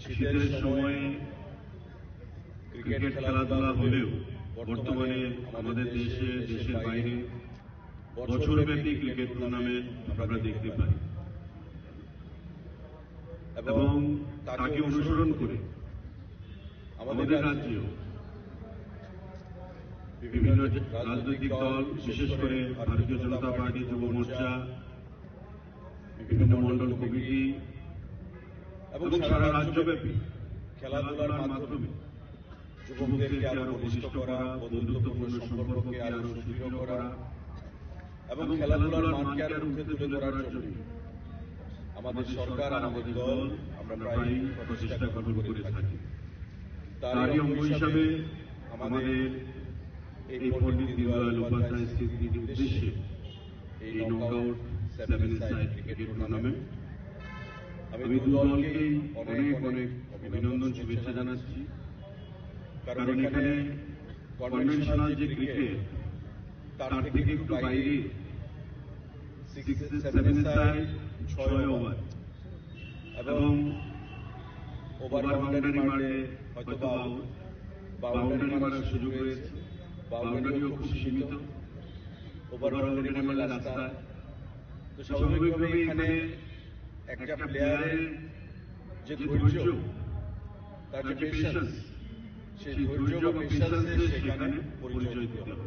শীতের সময় ক্রিকেট খেলাধুলা হলেও বর্তমানে আমাদের দেশে, দেশের বাইরে বছরব্যাপী ক্রিকেট টুর্নামেন্ট আমরা দেখতে পাই এবং তাকে অনুসরণ করে আমাদের রাজ্যেও বিভিন্ন রাজনৈতিক দল, বিশেষ করে ভারতীয় জনতা পার্টি, যুব মোর্চা, বিভিন্ন মণ্ডল কমিটি এবং সারা রাজ্যব্যাপী খেলাধুলার মাধ্যমে যুবকদেরকে আরো ঘনিষ্ঠ করা, বন্ধুত্বপূর্ণ সম্পর্ককে আরো সুদৃঢ় করা এবং খেলাধুলার মানকে আরো উঠে তুলে ধরার জন্য আমাদের সরকার, আমাদের দল, আমরা প্রায়ই প্রচেষ্টা গ্রহণ করে থাকি। তারই অঙ্গ হিসাবে আমাদের এই পণ্ডিত দীনদয়াল উপাধ্যায় স্মৃতির উদ্দেশ্যে এই knockout seven side cricket tournament, আমি দু দলকেই অনেক অনেক অভিনন্দন, শুভেচ্ছা জানাচ্ছি। কারণ এখানে কনভেনশনাল যে ক্রিকেট, তার থেকে একটু বাইরে সিক্স, সেভেন সাইড, ছয় ওভার এবং ওভার বাউন্ডারি মারলে হয়তো বা আউট, বাউন্ডারি মারার সুযোগ রয়েছে, বাউন্ডারিও খুব সীমিত, ওভার বাউন্ডারি মারলে রাস্তায়। তো স্বাভাবিকভাবেই এখানে একটা প্লেয়ারের যে ধৈর্য, তার যে পেশেন্স, সেই ধৈর্য বা পেশেন্সের সেখানে পরিচয় দিতে হবে।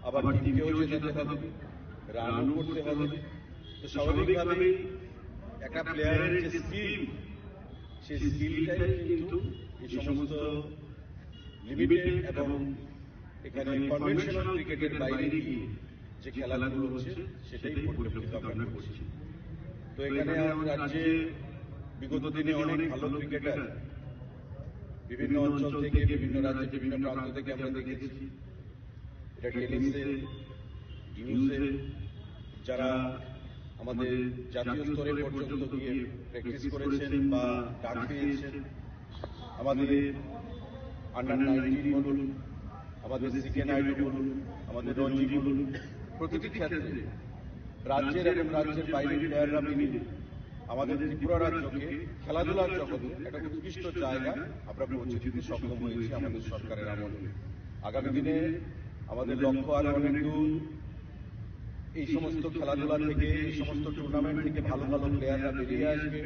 আবার টিমকেও জেতাতে হবে, রানও করতে হবে। তো স্বাভাবিকভাবেই একটা প্লেয়ারের যে স্কিল, সেই স্কিলটাই কিন্তু এই সমস্ত লিমিটেড এবং এখানে কনভেনশনাল ক্রিকেটের বাইরে গিয়ে যে খেলাধুলো হচ্ছে, সেটাই পরিলক্ষিত আমরা করছি। তো এখানে আমার রাজ্যে বিগত দিনে অনেক ভালো ক্রিকেটার বিভিন্ন অঞ্চল থেকে, বিভিন্ন রাজ্যে, বিভিন্ন প্রান্ত থেকে আমরা দেখেছি। এটা টেনিসে, ডেনিসে, যারা আমাদের জাতীয় স্তরে পর্যন্ত গিয়ে প্র্যাকটিস করেছেন বা ডাক পেয়েছেন, আমাদের আন্ডার নাইনটিন বলুন, আমাদের সিকে নাইডু বলুন, আমাদের রঞ্জি বলুন, প্রতিটি ক্ষেত্রে রাজ্যের এবং রাজ্যের বাইরের প্লেয়াররা মিলে আমাদের ত্রিপুরা রাজ্যকে খেলাধুলার জগতে একটা উৎকৃষ্ট জায়গা আমরা পৌঁছে দিতে সক্ষম হয়েছি আমাদের সরকারের আমলে। আগামী দিনে আমাদের লক্ষ্য আরো অনেক দূর। এই সমস্ত খেলাধুলা থেকে, এই সমস্ত টুর্নামেন্ট থেকে ভালো ভালো প্লেয়াররা বেরিয়ে আসবে।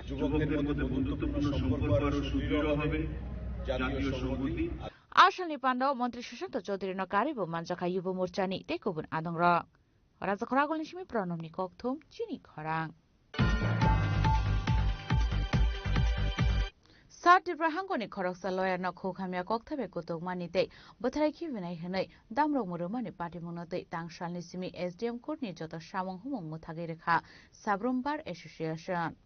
যুবকদের মধ্যে বন্ধুত্বপূর্ণ সম্পর্ক আরো সুদৃঢ় হবে। জাতীয় সংহতি। A salni pandao Montri Sushanta Chaudhary no karwi bo manjakha Yubo Morchani tei kubun adongrok. Rajakhor Agulni simi Pranamni kokthum chini khorang. South Tripura hangkoni khoroksa lawyer no khuk hamya kokthabe kutukmani tei bwthrai khibinai hwnwi damrok mwrwmani patimungno twi tangsalni simi S D M court ni joto samung humung mwthagwi rwkha Sabrum Bar Association.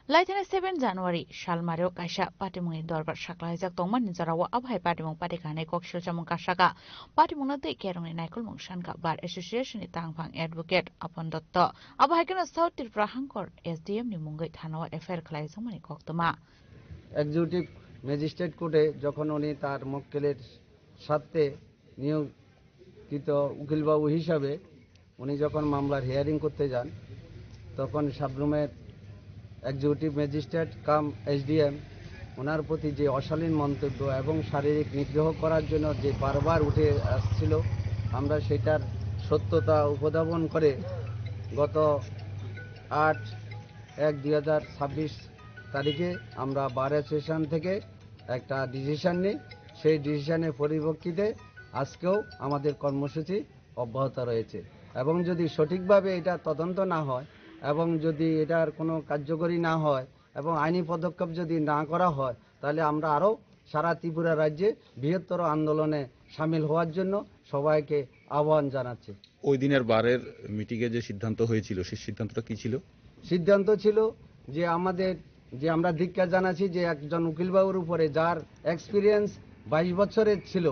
Laithani seven January salmario kaisa patimungni dorbar saklaijak tongmani jorao abohai patimung pati kahanai kok silchamung kasaka. Patimungno twi kerongni naikolmung sanka Bar Association ni tangphang advocate Apon Dotto. Abohai kheno South Tripura hangkor S D M ni mungwi thanao F I R khlaijakmani koktwma. Executive magistrate কোর্টে যখন উনি তার মক্কেলের স্বার্থে নিয়োগকৃত উকিলবাবু হিসাবে উনি যখন মামলার হিয়ারিং করতে যান, তখন সাবরুমের এক্সিকিউটিভ ম্যাজিস্ট্রেট কাম এসডিএম ওনার প্রতি যে অশালীন মন্তব্য এবং শারীরিক নিগ্রহ করার জন্য যে বারবার উঠে আসছিল, আমরা সেটার সত্যতা উপধাবন করে গত আট এক দুই হাজার ছাব্বিশ তারিখে আমরা বার অ্যাসোসিয়েশন থেকে একটা ডিসিশন নিই। সেই ডিসিশনের পরিপ্রেক্ষিতে আজকেও আমাদের কর্মসূচি অব্যাহত রয়েছে এবং যদি সঠিকভাবে এটা তদন্ত না হয় এবং যদি এটার কোনো কার্যকরী না হয় এবং আইনি পদক্ষেপ যদি না করা হয়, তাহলে আমরা আরও সারা ত্রিপুরা রাজ্যে বৃহত্তর আন্দোলনে সামিল হওয়ার জন্য সবাইকে আহ্বান জানাচ্ছি। ওই দিনের বারের মিটিংয়ে যে সিদ্ধান্ত হয়েছিল, সেই সিদ্ধান্তটা কি ছিল? সিদ্ধান্ত ছিল যে আমাদের, যে আমরা ধিক্কার জানাচ্ছি যে একজন উকিলবাবুর উপরে, যার এক্সপিরিয়েন্স বাইশ বছরের ছিল,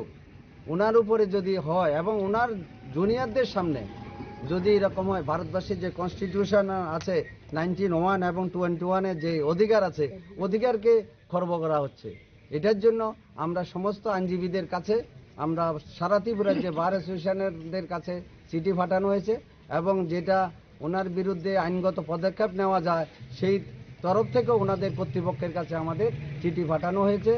ওনার উপরে যদি হয় এবং ওনার জুনিয়রদের সামনে যদি এরকম হয়, ভারতবর্ষে যে কনস্টিটিউশন আছে, নাইনটিন ওয়ান এবং টোয়েন্টি ওয়ানের যে অধিকার আছে, অধিকারকে খর্ব করা হচ্ছে। এটার জন্য আমরা সমস্ত আইনজীবীদের কাছে, আমরা সারা ত্রিপুরার যে বার অ্যাসোসিয়েশনদের কাছে চিঠি পাঠানো হয়েছে এবং যেটা ওনার বিরুদ্ধে আইনগত পদক্ষেপ নেওয়া যায়, সেই তরফ থেকে ওনাদের কর্তৃপক্ষের কাছে আমাদের চিঠি পাঠানো হয়েছে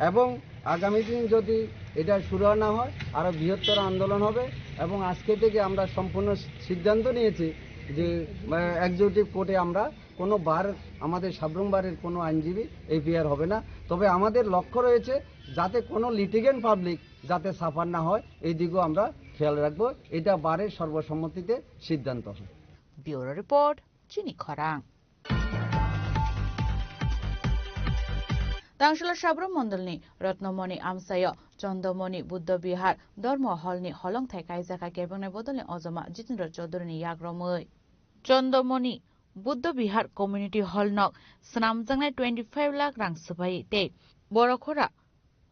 এবং আগামী দিন যদি এটা শুরু না হয়, আরও বৃহত্তর আন্দোলন হবে এবং আজকে থেকে আমরা সম্পূর্ণ সিদ্ধান্ত নিয়েছি যে, আহ, এক্সিকিউটিভ কোর্টে আমরা কোনো বার, আমাদের সাবরুম বারের কোনো আইনজীবী এফআইআর হবে না। তবে আমাদের লক্ষ্য রয়েছে যাতে কোনো লিটিগেন্ট পাবলিক যাতে সাফার না হয়, এই দিকেও আমরা খেয়াল রাখবো। এটা বারের সর্বসম্মতিতে সিদ্ধান্ত হয়। Bureau report, Chini Khorang. Tangsala Sabro Mondolni Ratnamoni amsayo Chandomoni Buddha Vihar Dharma Hall ni holongthai kaijaka kebengni bodolni ojoma Jitendra Chaudhary ni yagromwi. Chandomoni Buddha Vihar Community Hall nok swnamjaknai twenty five lakh rang swbai tei Borokhora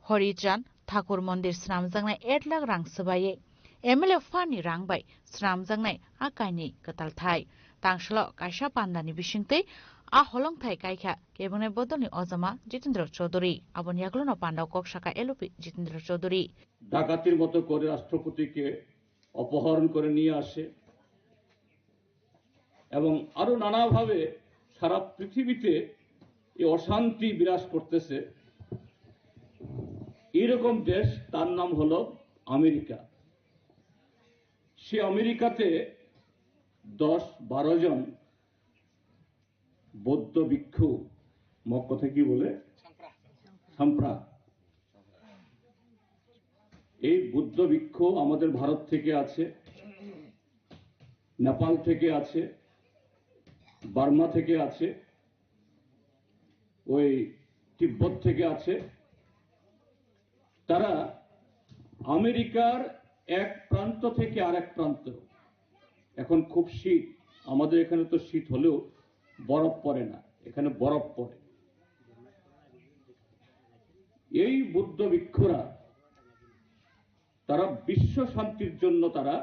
Horichand Thakur Mondir swnamjaknai eight lakh rang swbai M L A fund ni rang bai swnamjaknai a kainwi kwtal thai. Tangsalo kaisa pandani bisingtwi a holongthai kaikha kebengni bodolni ojama Jitendra Chaudhary. Aboni yagulono pandao kok saka L O P Jitendra Chaudhary. ডাকাতির মতো করে রাষ্ট্রপতিকে অপহরণ করে নিয়ে আসে এবং আরো নানাভাবে সারা পৃথিবীতে এই অশান্তি বিরাজ করতেছে। এইরকম দেশ, তার নাম হলো আমেরিকা। সে আমেরিকাতে দশ বারো জন বৌদ্ধ ভিক্ষু, মগ কথা কি বলে? সাম্প্রা। এই বৌদ্ধ ভিক্ষু আমাদের ভারত থেকে আছে, নেপাল থেকে আছে, বার্মা থেকে আছে, ওই তিব্বত থেকে আছে। তারা আমেরিকার এক প্রান্ত থেকে আরেক প্রান্ত। এখন খুব শীত, আমাদের এখানে তো শীত হলেও বরফ পড়ে না, এখানে বরফ পড়ে। এই বুদ্ধ ভিক্ষুরা, তারা বিশ্ব শান্তির জন্য তারা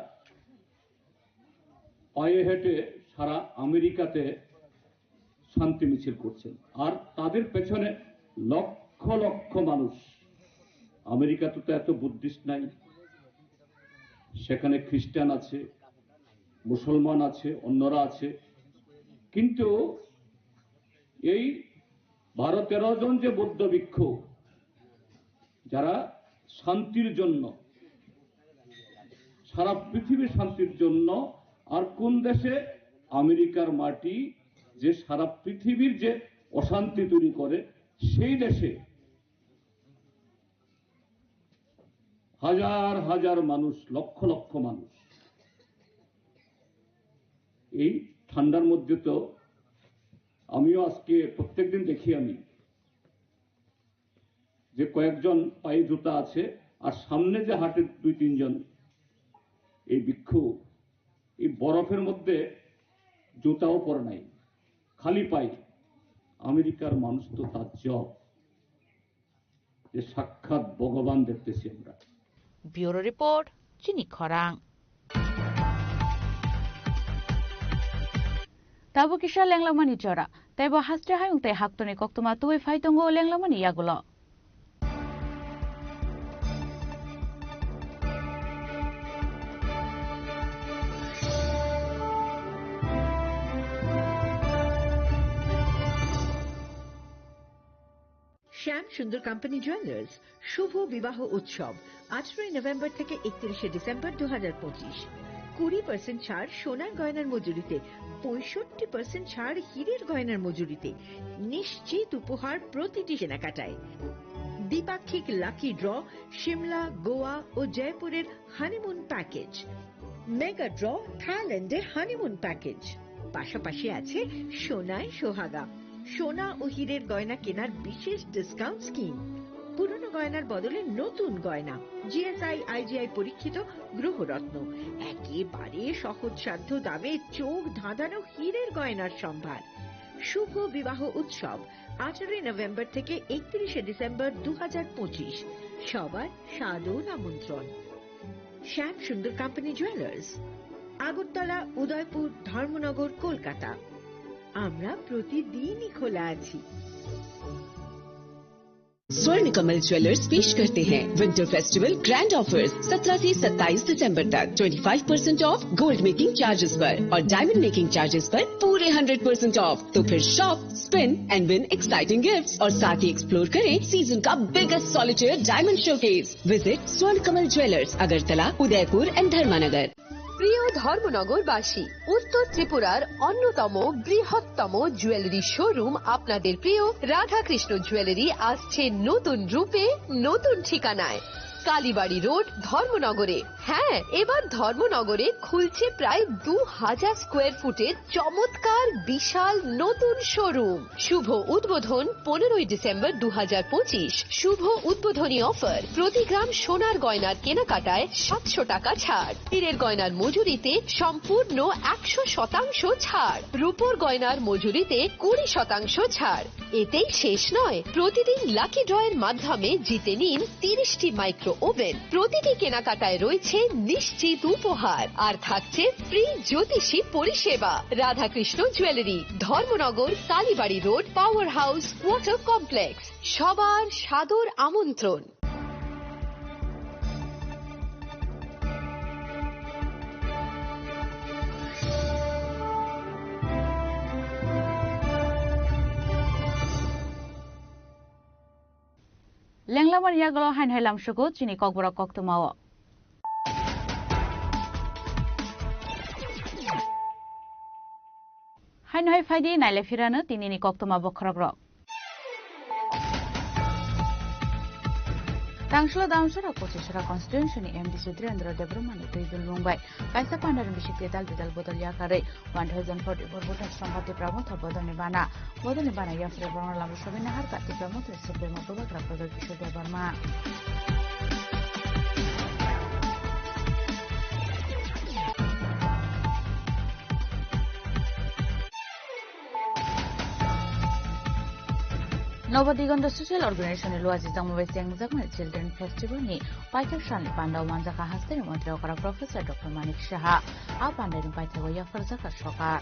পায়ে হেঁটে সারা আমেরিকাতে শান্তি মিছিল করছেন, আর তাদের পেছনে লক্ষ লক্ষ মানুষ। আমেরিকাতে তো এত বুদ্ধিস্ট নাই, সেখানে খ্রিস্টান আছে, মুসলমান আছে, অন্যরা আছে, কিন্তু এই বারো তেরো জন যে বৌদ্ধ ভিক্ষু, যারা শান্তির জন্য, সারা পৃথিবীর শান্তির জন্য, আর কোন দেশে? আমেরিকার মাটি, যে সারা পৃথিবীর যে অশান্তি তৈরি করে, সেই দেশে হাজার হাজার মানুষ, লক্ষ লক্ষ মানুষ। এই ঠান্ডার মধ্যে তো আমিও আজকে প্রত্যেকদিন দেখি আমি যে কয়েকজন পায়ে জুতা আছে, আর সামনে যে হাঁটে দুই তিনজন, এই ভিক্ষু, এই বরফের মধ্যে জুতাও পরে নাই, খালি পায়ে। আমেরিকার মানুষ তো তার জব যে সাক্ষাৎ ভগবান দেখতেছি আমরা। ব্যুরো রিপোর্ট, চিনি খরাং। Tabuk kisa lenglamani jora, tei bo haste hayung tei haktorni koktwma tubui phai tongo lenglamani yagulo. শ্যাম সুন্দর কোম্পানি জুয়েলার্স শুভ বিবাহ উৎসব আঠারোই নভেম্বর থেকে একত্রিশে ডিসেম্বর দু হাজার পঁচিশ। কুড়ি পার্সেন্ট ছাড় সোনার গয়নার মজুরিতে, পঁয়ষট্টি পার্সেন্ট ছাড় হীরের গয়নার মজুরিতে, নিশ্চিত উপহার প্রতিটি কেনাকাটায়। দ্বিপাক্ষিক লাকি ড্র, সিমলা, গোয়া ও জয়পুরের হানিমুন প্যাকেজ, মেগা ড্র, থাইল্যান্ডে হানিমুন প্যাকেজ, পাশাপাশি আছে সোনায় সোহাগা, সোনা ও হীরের গয়না কেনার বিশেষ ডিসকাউন্ট স্কিম, পুরনো গয়নার বদলে নতুন গয়না, জিএসআই আইজিআই পরীক্ষিত গ্রহরত্ন, একেবারে সহজসাধ্য দামে চোখ ধাঁধানো হীরের গয়নার সম্ভার। শুভ বিবাহ উৎসব আঠারোই নভেম্বর থেকে একত্রিশে ডিসেম্বর দু হাজার পঁচিশ। সবার সাদর আমন্ত্রণ। শ্যাম সুন্দর কোম্পানি জুয়েলার্স, আগরতলা, উদয়পুর, ধর্মনগর, কলকাতা। আমরা প্রতিদিনই খোলা আছি। स्वर्ण कमल ज्वेलर्स पेश करते हैं विंटर फेस्टिवल ग्रैंड ऑफर्स। सत्रह से सत्ताईस दिसंबर तक twenty five percent of gold making charges पर और डायमंड मेकिंग चार्जेस पर पूरे हंड्रेड परसेंट ऑफ। तो फिर shop, spin and win exciting gifts और साथ ही एक्सप्लोर करें सीजन का biggest solitaire diamond showcase. Visit स्वर्ण कमल ज्वेलर्स, अगरतला, उदयपुर एंड धर्मानगर। প্রিয় ধর্মনগরবাসী, উত্তর ত্রিপুরার অন্যতম বৃহত্তম জুয়েলারি শোরুম আপনাদের প্রিয় রাধাকৃষ্ণ জুয়েলারি আসছে নতুন রূপে, নতুন ঠিকানায়। কালীবাড়ি রোড, ধর্মনগরে। হ্যাঁ, এবার ধর্মনগরে খুলছে প্রায় দু হাজার স্কোয়ার ফুটের চমৎকার বিশাল নতুন শোরুম। শুভ উদ্বোধন পনেরোই ডিসেম্বর দু হাজার পঁচিশ। শুভ উদ্বোধনী অফার, প্রতি গ্রাম সোনার গয়নার কেনাকাটায় সাতশো টাকা ছাড়, হীরের গয়নার মজুরিতে সম্পূর্ণ একশো শতাংশ ছাড়, রূপোর গয়নার মজুরিতে কুড়ি শতাংশ ছাড়। এতেই শেষ নয়, প্রতিদিন লাকি ড্রয়ের মাধ্যমে জিতে নিন তিরিশটি মাইক্রো ওভেন। প্রতিটি কেনাকাটায় রয়েছে নিশ্চিত উপহার, আর থাকছে ফ্রি জ্যোতিষী পরিষেবা। Radhakrishna jewellery, Dharmanagar, Kalibari road, power house, water complex. সবার সাদর আমন্ত্রণ। Lenglamani yagulo haino hai lamsugo chini kokborok koktwmao. Haino hai phaidi naile phirano tinini koktwma bokhorokrok. Tangsla Damsara Pochisra constituency ni M D C Dhirendra Debbarma ni twi dulmung bai kaisa pandar bisik detail detail bodol yakarwi one thousand forty-four voter Sampath Tipra Motha bodol ni bana. Bodol ni bana yaphre borokno lama sobi nahar ka Tipra Motha Supremo Bubagra Pradyot Kishore Debbarma. Nobo Digonta Social Organization ni luaji jangma bai chengjakmani Children Festival ni paithak salni pandao manjakha hasteni montri okra Professor Doctor Manik Saha. A pandani paithago yapharjakha sokar.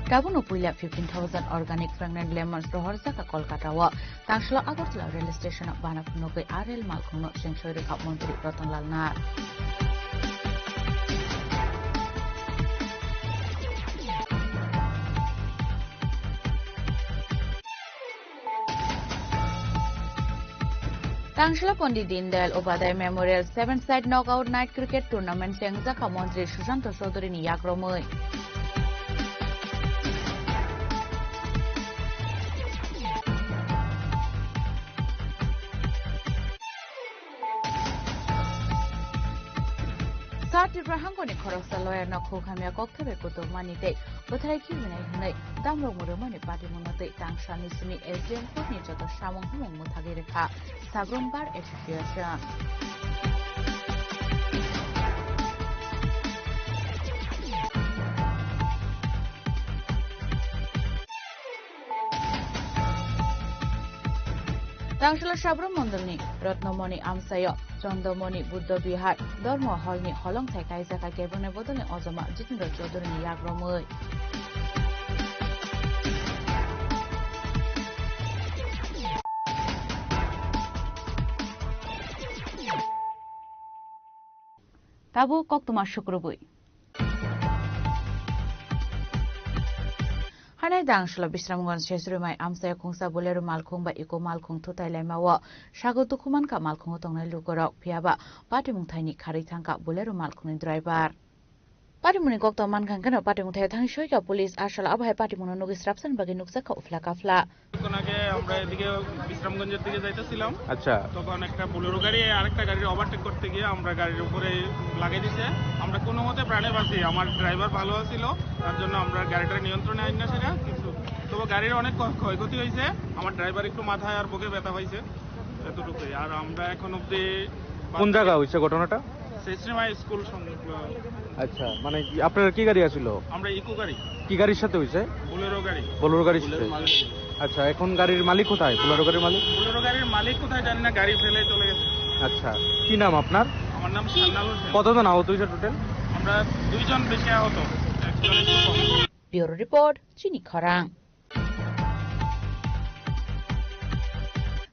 Tabukno puila fifteen thousand organic pregnant lemons rohorjakha Kolkata o. Tangshilo Agartala rail station o bana phunugwi a rail malkhungno chengsoirwkha montri Ratan Lal Nath. Tangshila Pandit Deen Dayal Upadhyay Memorial Seven Side Knockout Night Cricket Tournament chengjakha montri Sushanta Chowdhury ni yakromwi. Sa Tripura hangkoni khoroksa lawyer no khuk hamya kok thabai kutuk mani tei bwthai khibi nai hwnwi damrok mwrwkmani patimungno tei tang salni simi S D M court ni joto samung hamung mwthagwi rwkha Sabrum Bar Association. Tangshila Sabrum Mondolni Ratnamoni amsaio Chandomoni Buddha Vihar Dharma Hall ni holongthai kaijak hai kebengni bodolni ojoma Jitendra Chaudhury ni yakromwi. Tabuk koktwma sukrubwi. Hanai dang salo Bisramganj Sesrimai amsaya khungsa Bolero malkhung ba Eco malkhung thutai laima o sago dukhu mankha malkhungo tongnai lukurok, phiyaba patimung thaini kharwi thangkha Bolero malkhungni driver. Patimungni kokto mankha hwnkhe no patimung thai thangwi soikha police asalo abo hai patimungno nugwi srapsani bagwi nukjakha uphla kaphla. কিছুক্ষণ আগে আমরা এদিকে বিশ্রামগঞ্জের দিকে যাইতেছিলাম। আচ্ছা। তখন একটা বোলেরো গাড়ি আরেকটা গাড়ির ওভারটেক করতে গিয়ে আমরা গাড়ির উপরে লাগাই দিছে। আমরা কোনো মতে প্রাণে বাঁচি, আমার ড্রাইভার ভালো আছিল, তার জন্য আমরা গাড়িটা নিয়ন্ত্রণে আইন না সেটা কিছু, তবে গাড়ির অনেক ক্ষ-, ক্ষয়ক্ষতি হয়েছে। আমার ড্রাইভার একটু মাথায় আর বুকে ব্যথা পাইছে, এতটুকুই। আর আমরা এখন অবধি কোন জায়গা হয়েছে ঘটনাটা? শ্রীশ্রীমা স্কুল সংলগ্ন। আচ্ছা, মানে কি, আপনার কি গাড়ি আছিল? আমরা ইকো গাড়ি। কি গাড়ির সাথে হয়েছে? বোলেরো গাড়ি। বোলেরো গাড়ির সাথে? বোলেরো মালিক। আচ্ছা, এখন গাড়ির মালিক কোথায়? বোলেরো গাড়ির মালিক? বোলেরো গাড়ির মালিক কোথায় জানি না, গাড়ি ফেলে চলে গেছে। আচ্ছা, কি নাম আপনার? আমার নাম শাহনাল হোসেন। কতজন আহত হয়েছে টোটাল? আমরা দুইজন বেশি আহত, একজন একটু কম। Bureau Report, Chini Khorang.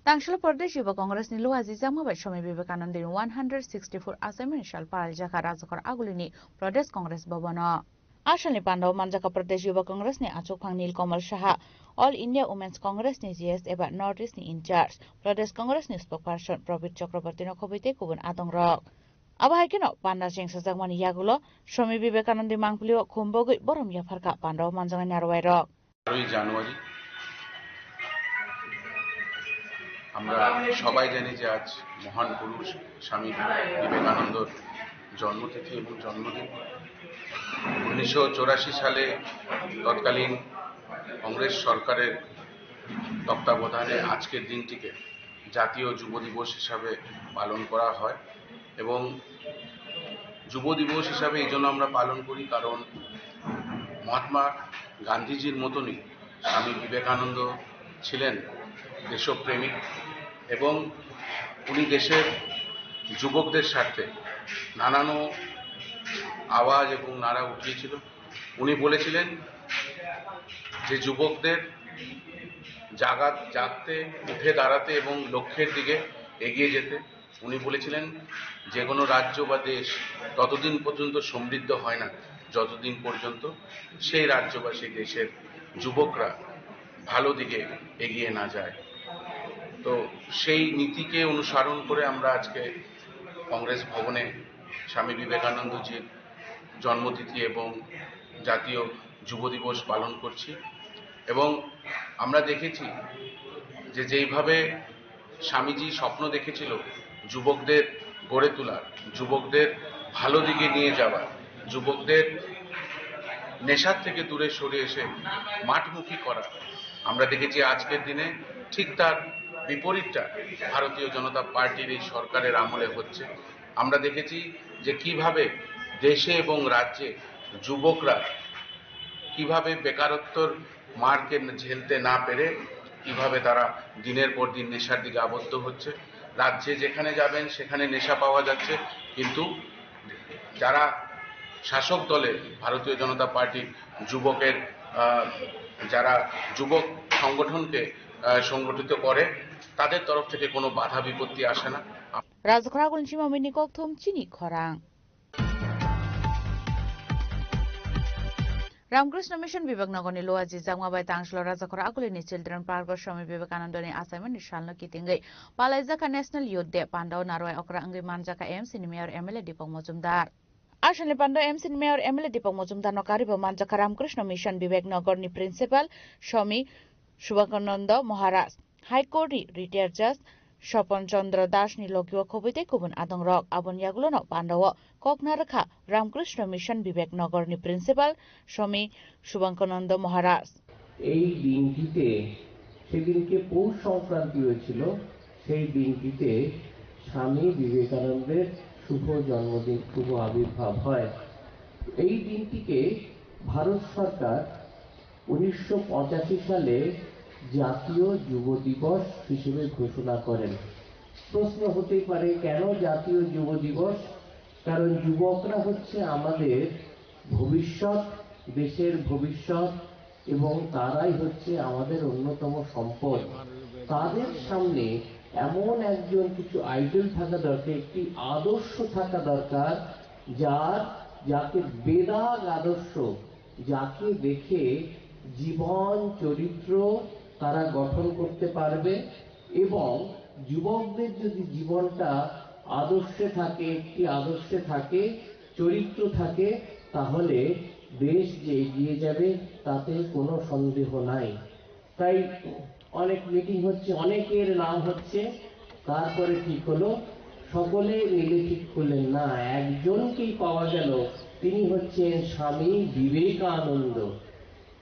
Tangshila Pradesh Yuba Congress ni luaji jakma bai Swami Vivekananda ni one hundred sixty-four achaimani sal palaijak kha Rajakhor Agulini Pradesh Congress Bhavan o. Asalni pandao manjak kha Pradesh Yuba Congress ni achukphang Nil Kamal Saha, All India Women's Congress ni G S eba North East ni in-charge, Pradesh Congress ni spokesperson Prabir Chakraborty no khobwi tei kubun adongrok. Abo hai kheno panda chengsajakmani yagulo Swami Vivekananda ni mangpili o khum bogwi borom yapharkha pandao manjaknai narwai rok. বারোই জানুয়ারি আমরা সবাই জানি যে আজ মহান পুরুষ স্বামী বিবেকানন্দর জন্মতিথি এবং জন্মদিন। উনিশশো চৌরাশি সালে তৎকালীন কংগ্রেস সরকারের তত্ত্বাবধানে আজকের দিনটিকে জাতীয় যুব দিবস হিসাবে পালন করা হয় এবং যুব দিবস হিসাবে এই জন্য আমরা পালন করি, কারণ মহাত্মা গান্ধীজির মতনই স্বামী বিবেকানন্দ ছিলেন দেশপ্রেমিক এবং উনি দেশের যুবকদের স্বার্থে নানান আওয়াজ এবং নারা উঠিয়েছিল। উনি বলেছিলেন যে যুবকদের জাগা, জাগতে, উঠে দাঁড়াতে এবং লক্ষ্যের দিকে এগিয়ে যেতে। উনি বলেছিলেন, যে কোনো রাজ্য বা দেশ ততদিন পর্যন্ত সমৃদ্ধ হয় না, যতদিন পর্যন্ত সেই রাজ্য বা সেই দেশের যুবকরা ভালো দিকে এগিয়ে না যায়। তো সেই নীতিকে অনুসরণ করে আমরা আজকে কংগ্রেস ভবনে স্বামী বিবেকানন্দজির জন্মতিথি এবং জাতীয় যুব দিবস পালন করছি। এবং আমরা দেখেছি যে যেইভাবে স্বামীজি স্বপ্ন দেখেছিল যুবকদের গড়ে তোলার, যুবকদের ভালো দিকে নিয়ে যাওয়ার, যুবকদের নেশার থেকে দূরে সরে এসে মাঠমুখী করার, আমরা দেখেছি আজকের দিনে ঠিক তার বিপরীতটা ভারতীয় জনতা পার্টির এই সরকারের আমলে হচ্ছে। আমরা দেখেছি যে কিভাবে দেশে এবং রাজ্যে যুবকরা কিভাবে বেকারত্বর মারকে ঝেলতে না পেরে কিভাবে তারা দিনের পর দিন নেশার দিকে আবদ্ধ হচ্ছে। রাজ্যে যেখানে যাবেন সেখানে নেশা পাওয়া যাচ্ছে, কিন্তু যারা শাসক দলে ভারতীয় জনতা পার্টির যুবকের, আহ, যারা যুবক সংগঠনকে, আহ, সংগঠিত করে, তাদের তরফ থেকে কোনো বাধা বিপত্তি আসে না। Rajakhor Akul ni simi kokthum chini khorang. Ramakrishna Mission Bibek Nagarni Luaji Jangma bai Tangslo Rajakhor Akulini Children Park o Swami Vivekanandani achaimani salno kitingwi palaijakha National Youth Day. Pandao narwai okra wngwi manjakha M C ni Mayor M L A Deepak Majumdar. Asalni pandao M C ni Mayor M L A Deepak Majumdarno karibo manjakha Ramakrishna Mission Bibek Nagarni Principal Swami Subhakananda Maharaj, High Court ni Retired Judge Swapan Chandra Das ni logi o khobwi tei kubun adongrok. Aboni yagulono pandao kokna rwkha Ramakrishna Mission Bibek Nagar ni Principal Swami Subhakananda Maharaj. এই দিনটিতে, সেদিনকে পৌষ সংক্রান্তি হয়েছিল, সেই দিনটিতে স্বামী বিবেকানন্দের শুভ জন্মদিন, শুভ আবির্ভাব হয়। এই দিনটিকে ভারত সরকার উনিশশো পঁচাশি সালে জাতীয় যুব দিবস হিসেবে ঘোষণা করেন। প্রশ্ন হতেই পারে, কেন জাতীয় যুব দিবস? কারণ যুবকরা হচ্ছে আমাদের ভবিষ্যৎ, দেশের ভবিষ্যৎ, এবং তারাই হচ্ছে আমাদের অন্যতম সম্পদ। তাদের সামনে এমন একজন কিছু আইডল থাকা দরকার, একটি আদর্শ থাকা দরকার, যার, যাকে বেদাগ আদর্শ, যাকে দেখে জীবন চরিত্র তারা গঠন করতে পারবে এবং যুবকদের যদি জীবনটা আদর্শে থাকে, একটি আদর্শে থাকে, চরিত্র থাকে, তাহলে দেশ যে এগিয়ে যাবে তাতে কোনো সন্দেহ নাই। তাই অনেক মিটিং হচ্ছে, অনেকের নাম হচ্ছে, তারপরে ঠিক হলো, সকলে মিলে ঠিক করলেন না, একজনকেই পাওয়া গেল, তিনি হচ্ছেন স্বামী বিবেকানন্দ।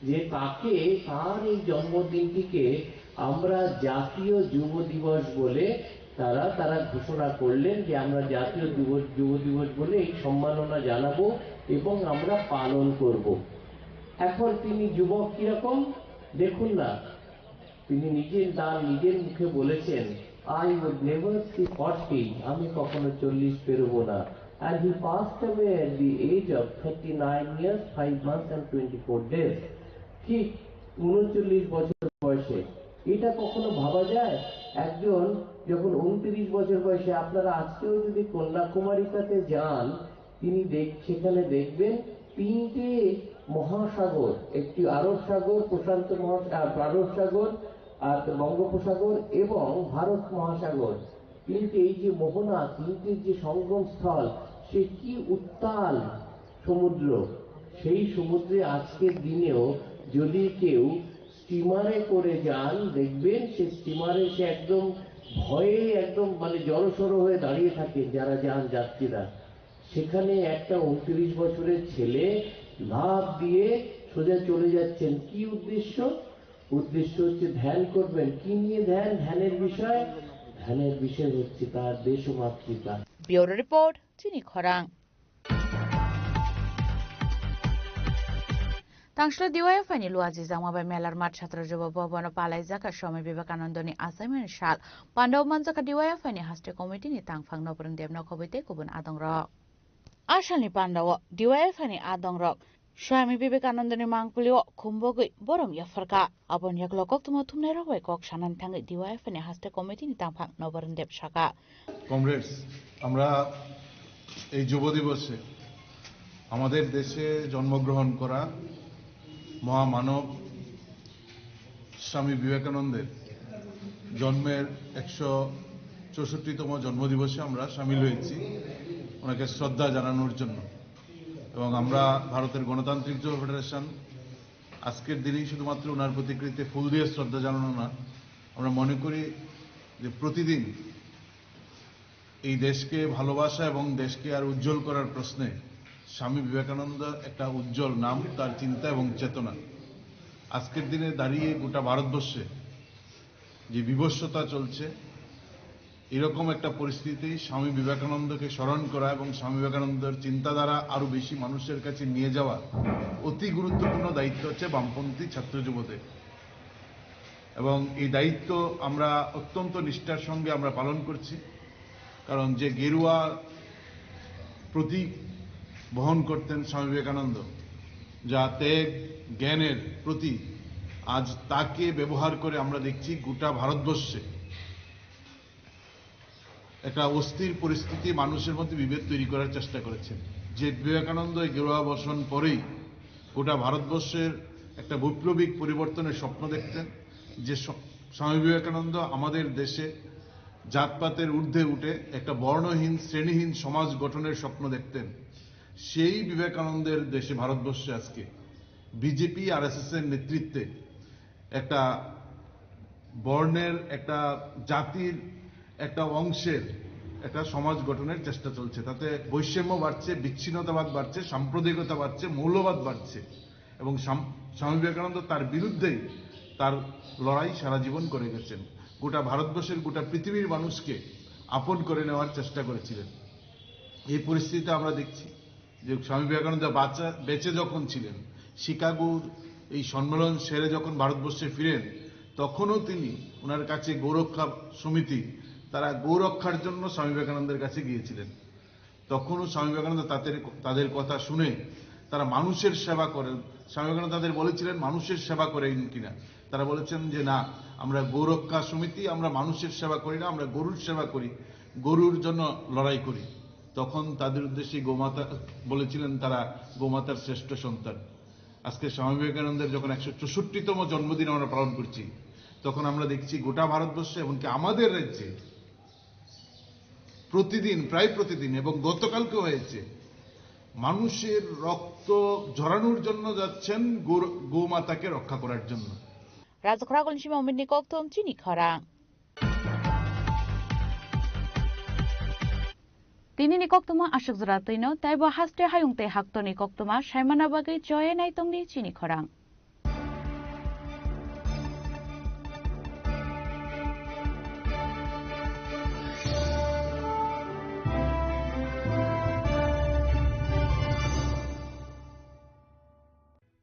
যে তাকে, তার এই জন্মদিনটিকে আমরা জাতীয় যুব দিবস বলে তারা, তারা ঘোষণা করলেন যে আমরা জাতীয় যুব, যুব দিবস বলে এই সম্মাননা জানাবো এবং আমরা পালন করব। এখন তিনি যুবক কিরকম? দেখুন না, তিনি নিজের, তার নিজের মুখে বলেছেন, "I would never see forty, আমি কখনো চল্লিশ পেরোবো না।" And he passed away at the age of thirty-nine years, five months and twenty-four days. ঠিক ঊনচল্লিশ বছর বয়সে। এটা কখনো ভাবা যায়? একজন যখন ঊনত্রিশ বছর বয়সে, আপনারা আজকেও যদি কন্যাকুমারিকাতে যান, তিনি দেখ-, সেখানে দেখবেন তিনটে মহাসাগর, একটি আরব সাগর, প্রশান্ত মহা-, আহ, আরব সাগর, আর বঙ্গোপসাগর এবং ভারত মহাসাগর। কিন্তু এই যে মোহনা, তিনটির যে সঙ্গম স্থল, সে কি উত্তাল সমুদ্র। সেই সমুদ্রে আজকের দিনেও যদি কেউ স্টিমারে করে যান, দেখবেন সে স্টিমারে সে একদম ভয়ে, একদম মানে জড়সড় হয়ে দাঁড়িয়ে থাকেন যারা যান যাত্রীরা। সেখানে একটা ঊনত্রিশ বছরের ছেলে লাফ দিয়ে সোজা চলে যাচ্ছেন। কি উদ্দেশ্য? উদ্দেশ্য হচ্ছে ধ্যান করবেন। কি নিয়ে ধ্যান? ধ্যানের বিষয়, ধ্যানের বিষয় হচ্ছে তার দেশমাতৃকা। Bureau Report, Chini Khorang. Tangslo D Y F I ni Luaji Jangma bai Melar Math Chhatra Juba Bhavan o palai jakha Swami Vivekananda ni achaimani sal. Pandao manjakha D Y F I ni Haste Committee ni tangphang Nobrang Dev Nokhobwi tei kubun adongrok. Asalni pandao D Y F I ni adongrok Swami Vivekananda ni mangpili o khumbogwi borom yapharkha. Aboni yagulo koktwma thumnairok bai kok sanani thangwi D Y F I ni Haste Committee ni tangphang Nobrang Dev sakha. Comrades, আমরা এই যুব দিবসে আমাদের দেশে জন্মগ্রহণ করা মহামানব স্বামী বিবেকানন্দের জন্মের একশো চৌষট্টিতম জন্মদিবসে আমরা সামিল হয়েছি ওনাকে শ্রদ্ধা জানানোর জন্য। এবং আমরা ভারতের গণতান্ত্রিক যুব ফেডারেশন আজকের দিনেই শুধুমাত্র ওনার প্রতিকৃতিতে ফুল দিয়ে শ্রদ্ধা জানানো না, আমরা মনে করি যে প্রতিদিন এই দেশকে ভালোবাসা এবং দেশকে আর উজ্জ্বল করার প্রশ্নে স্বামী বিবেকানন্দ একটা উজ্জ্বল নাম, তার চিন্তা এবং চেতনা। আজকের দিনে দাঁড়িয়ে গোটা ভারতবর্ষে যে বিভৎসতা চলছে, এরকম একটা পরিস্থিতি স্বামী বিবেকানন্দকে স্মরণ করা এবং স্বামী বিবেকানন্দের চিন্তাধারা আরো বেশি মানুষের কাছে নিয়ে যাওয়া অতি গুরুত্বপূর্ণ দায়িত্ব হচ্ছে বামপন্থী ছাত্র যুবদের। এবং এই দায়িত্ব আমরা অত্যন্ত নিষ্ঠার সঙ্গে আমরা পালন করছি, কারণ যে গেরুয়া প্রতীক বহন করতেন স্বামী বিবেকানন্দ, যা ত্যাগ জ্ঞানের প্রতীক, আজ তাকে ব্যবহার করে আমরা দেখছি গোটা ভারতবর্ষে একটা অস্থির পরিস্থিতি, মানুষের মধ্যে বিভেদ তৈরি করার চেষ্টা করেছেন। যে বিবেকানন্দ এই গেরুয়া বর্ষণ পরেই গোটা ভারতবর্ষের একটা বৈপ্লবিক পরিবর্তনের স্বপ্ন দেখতেন, যে স-, স্বামী বিবেকানন্দ আমাদের দেশে জাতপাতের ঊর্ধ্বে উঠে একটা বর্ণহীন, শ্রেণীহীন সমাজ গঠনের স্বপ্ন দেখতেন। সেই বিবেকানন্দের দেশে, ভারতবর্ষে আজকে বিজেপি আরএসএস এর নেতৃত্বে একটা বর্ণের, একটা জাতির, একটা অংশের একটা সমাজ গঠনের চেষ্টা চলছে। তাতে বৈষম্য বাড়ছে, বিচ্ছিন্নতাবাদ বাড়ছে, সাম্প্রদায়িকতা বাড়ছে, মৌলবাদ বাড়ছে। এবং স্বাম-, স্বামী বিবেকানন্দ তার বিরুদ্ধেই তার লড়াই সারা জীবন করে গেছেন। গোটা ভারতবর্ষের, গোটা পৃথিবীর মানুষকে আপন করে নেওয়ার চেষ্টা করেছিলেন। এই পরিস্থিতিতে আমরা দেখছি যে স্বামী বিবেকানন্দ বাঁচা, বেঁচে যখন ছিলেন, শিকাগোর এই সম্মেলন সেরে যখন ভারতবর্ষে ফিরেন, তখনও তিনি, ওনার কাছে গৌরক্ষা সমিতি, তারা গৌরক্ষার জন্য স্বামী বিবেকানন্দের কাছে গিয়েছিলেন। তখনও স্বামী বিবেকানন্দ তাদের, তাদের কথা শুনে তারা মানুষের সেবা করেন। স্বামী বিবেকানন্দ তাদের বলেছিলেন, "মানুষের সেবা করেন কিনা?" তারা বলেছেন যে, "না, আমরা গৌরক্ষা সমিতি, আমরা মানুষের সেবা করি না, আমরা গরুর সেবা করি, গরুর জন্য লড়াই করি।" তখন তাদের উদ্দেশ্যে গোমাতা বলেছিলেন, তারা গোমাতার শ্রেষ্ঠ সন্তান। আজকে স্বামী বিবেকানন্দের যখন একশো চৌষট্টিতম জন্মদিন আমরা পালন করছি, তখন আমরা দেখছি গোটা ভারতবর্ষে, এমনকি আমাদের রাজ্যে প্রতিদিন, প্রায় প্রতিদিন এবং গতকালকে হয়েছে, মানুষের রক্ত ঝরানোর জন্য যাচ্ছেন গো-, গোমাতাকে রক্ষা করার জন্য। Rajak Ragol Sima Umit ni kokthum chini khorang. Tini ni koktuma aswk jora twino, taibo haste hayung tei haktorni koktuma saimana bagwi choye nai tongdi chini khorang.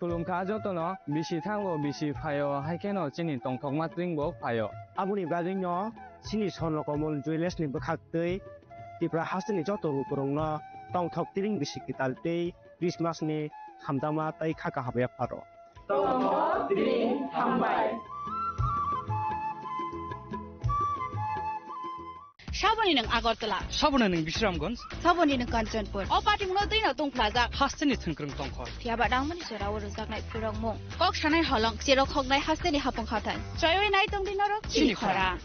Khulumkha jotono, bisi thango, bisi phaio, hai kheno chini tongthokma twingbo phaio. Aboni bagwino chini Swarno Komol Jewellers ni bwkhaktwi Tripura hasteni joto lukurokno tongthok tiring bisi kwtal tei Christmas ni hamjakma tei kha kaham yapharo. Tongthok tiring hambai. Saboni nwng Agartala. Saboni nwng Bisramganj. Saboni nwng Kanchanpur. O patimungno twino tungphlajak. Hasteni thwngkwrwng tongkhor. Phiyaba dangmani jorao rwjaknai phwrwngmung. Kok sanai holong, cherok hoknai hasteni hapung hathai. Choiwi nai tongdi norok chini khorang.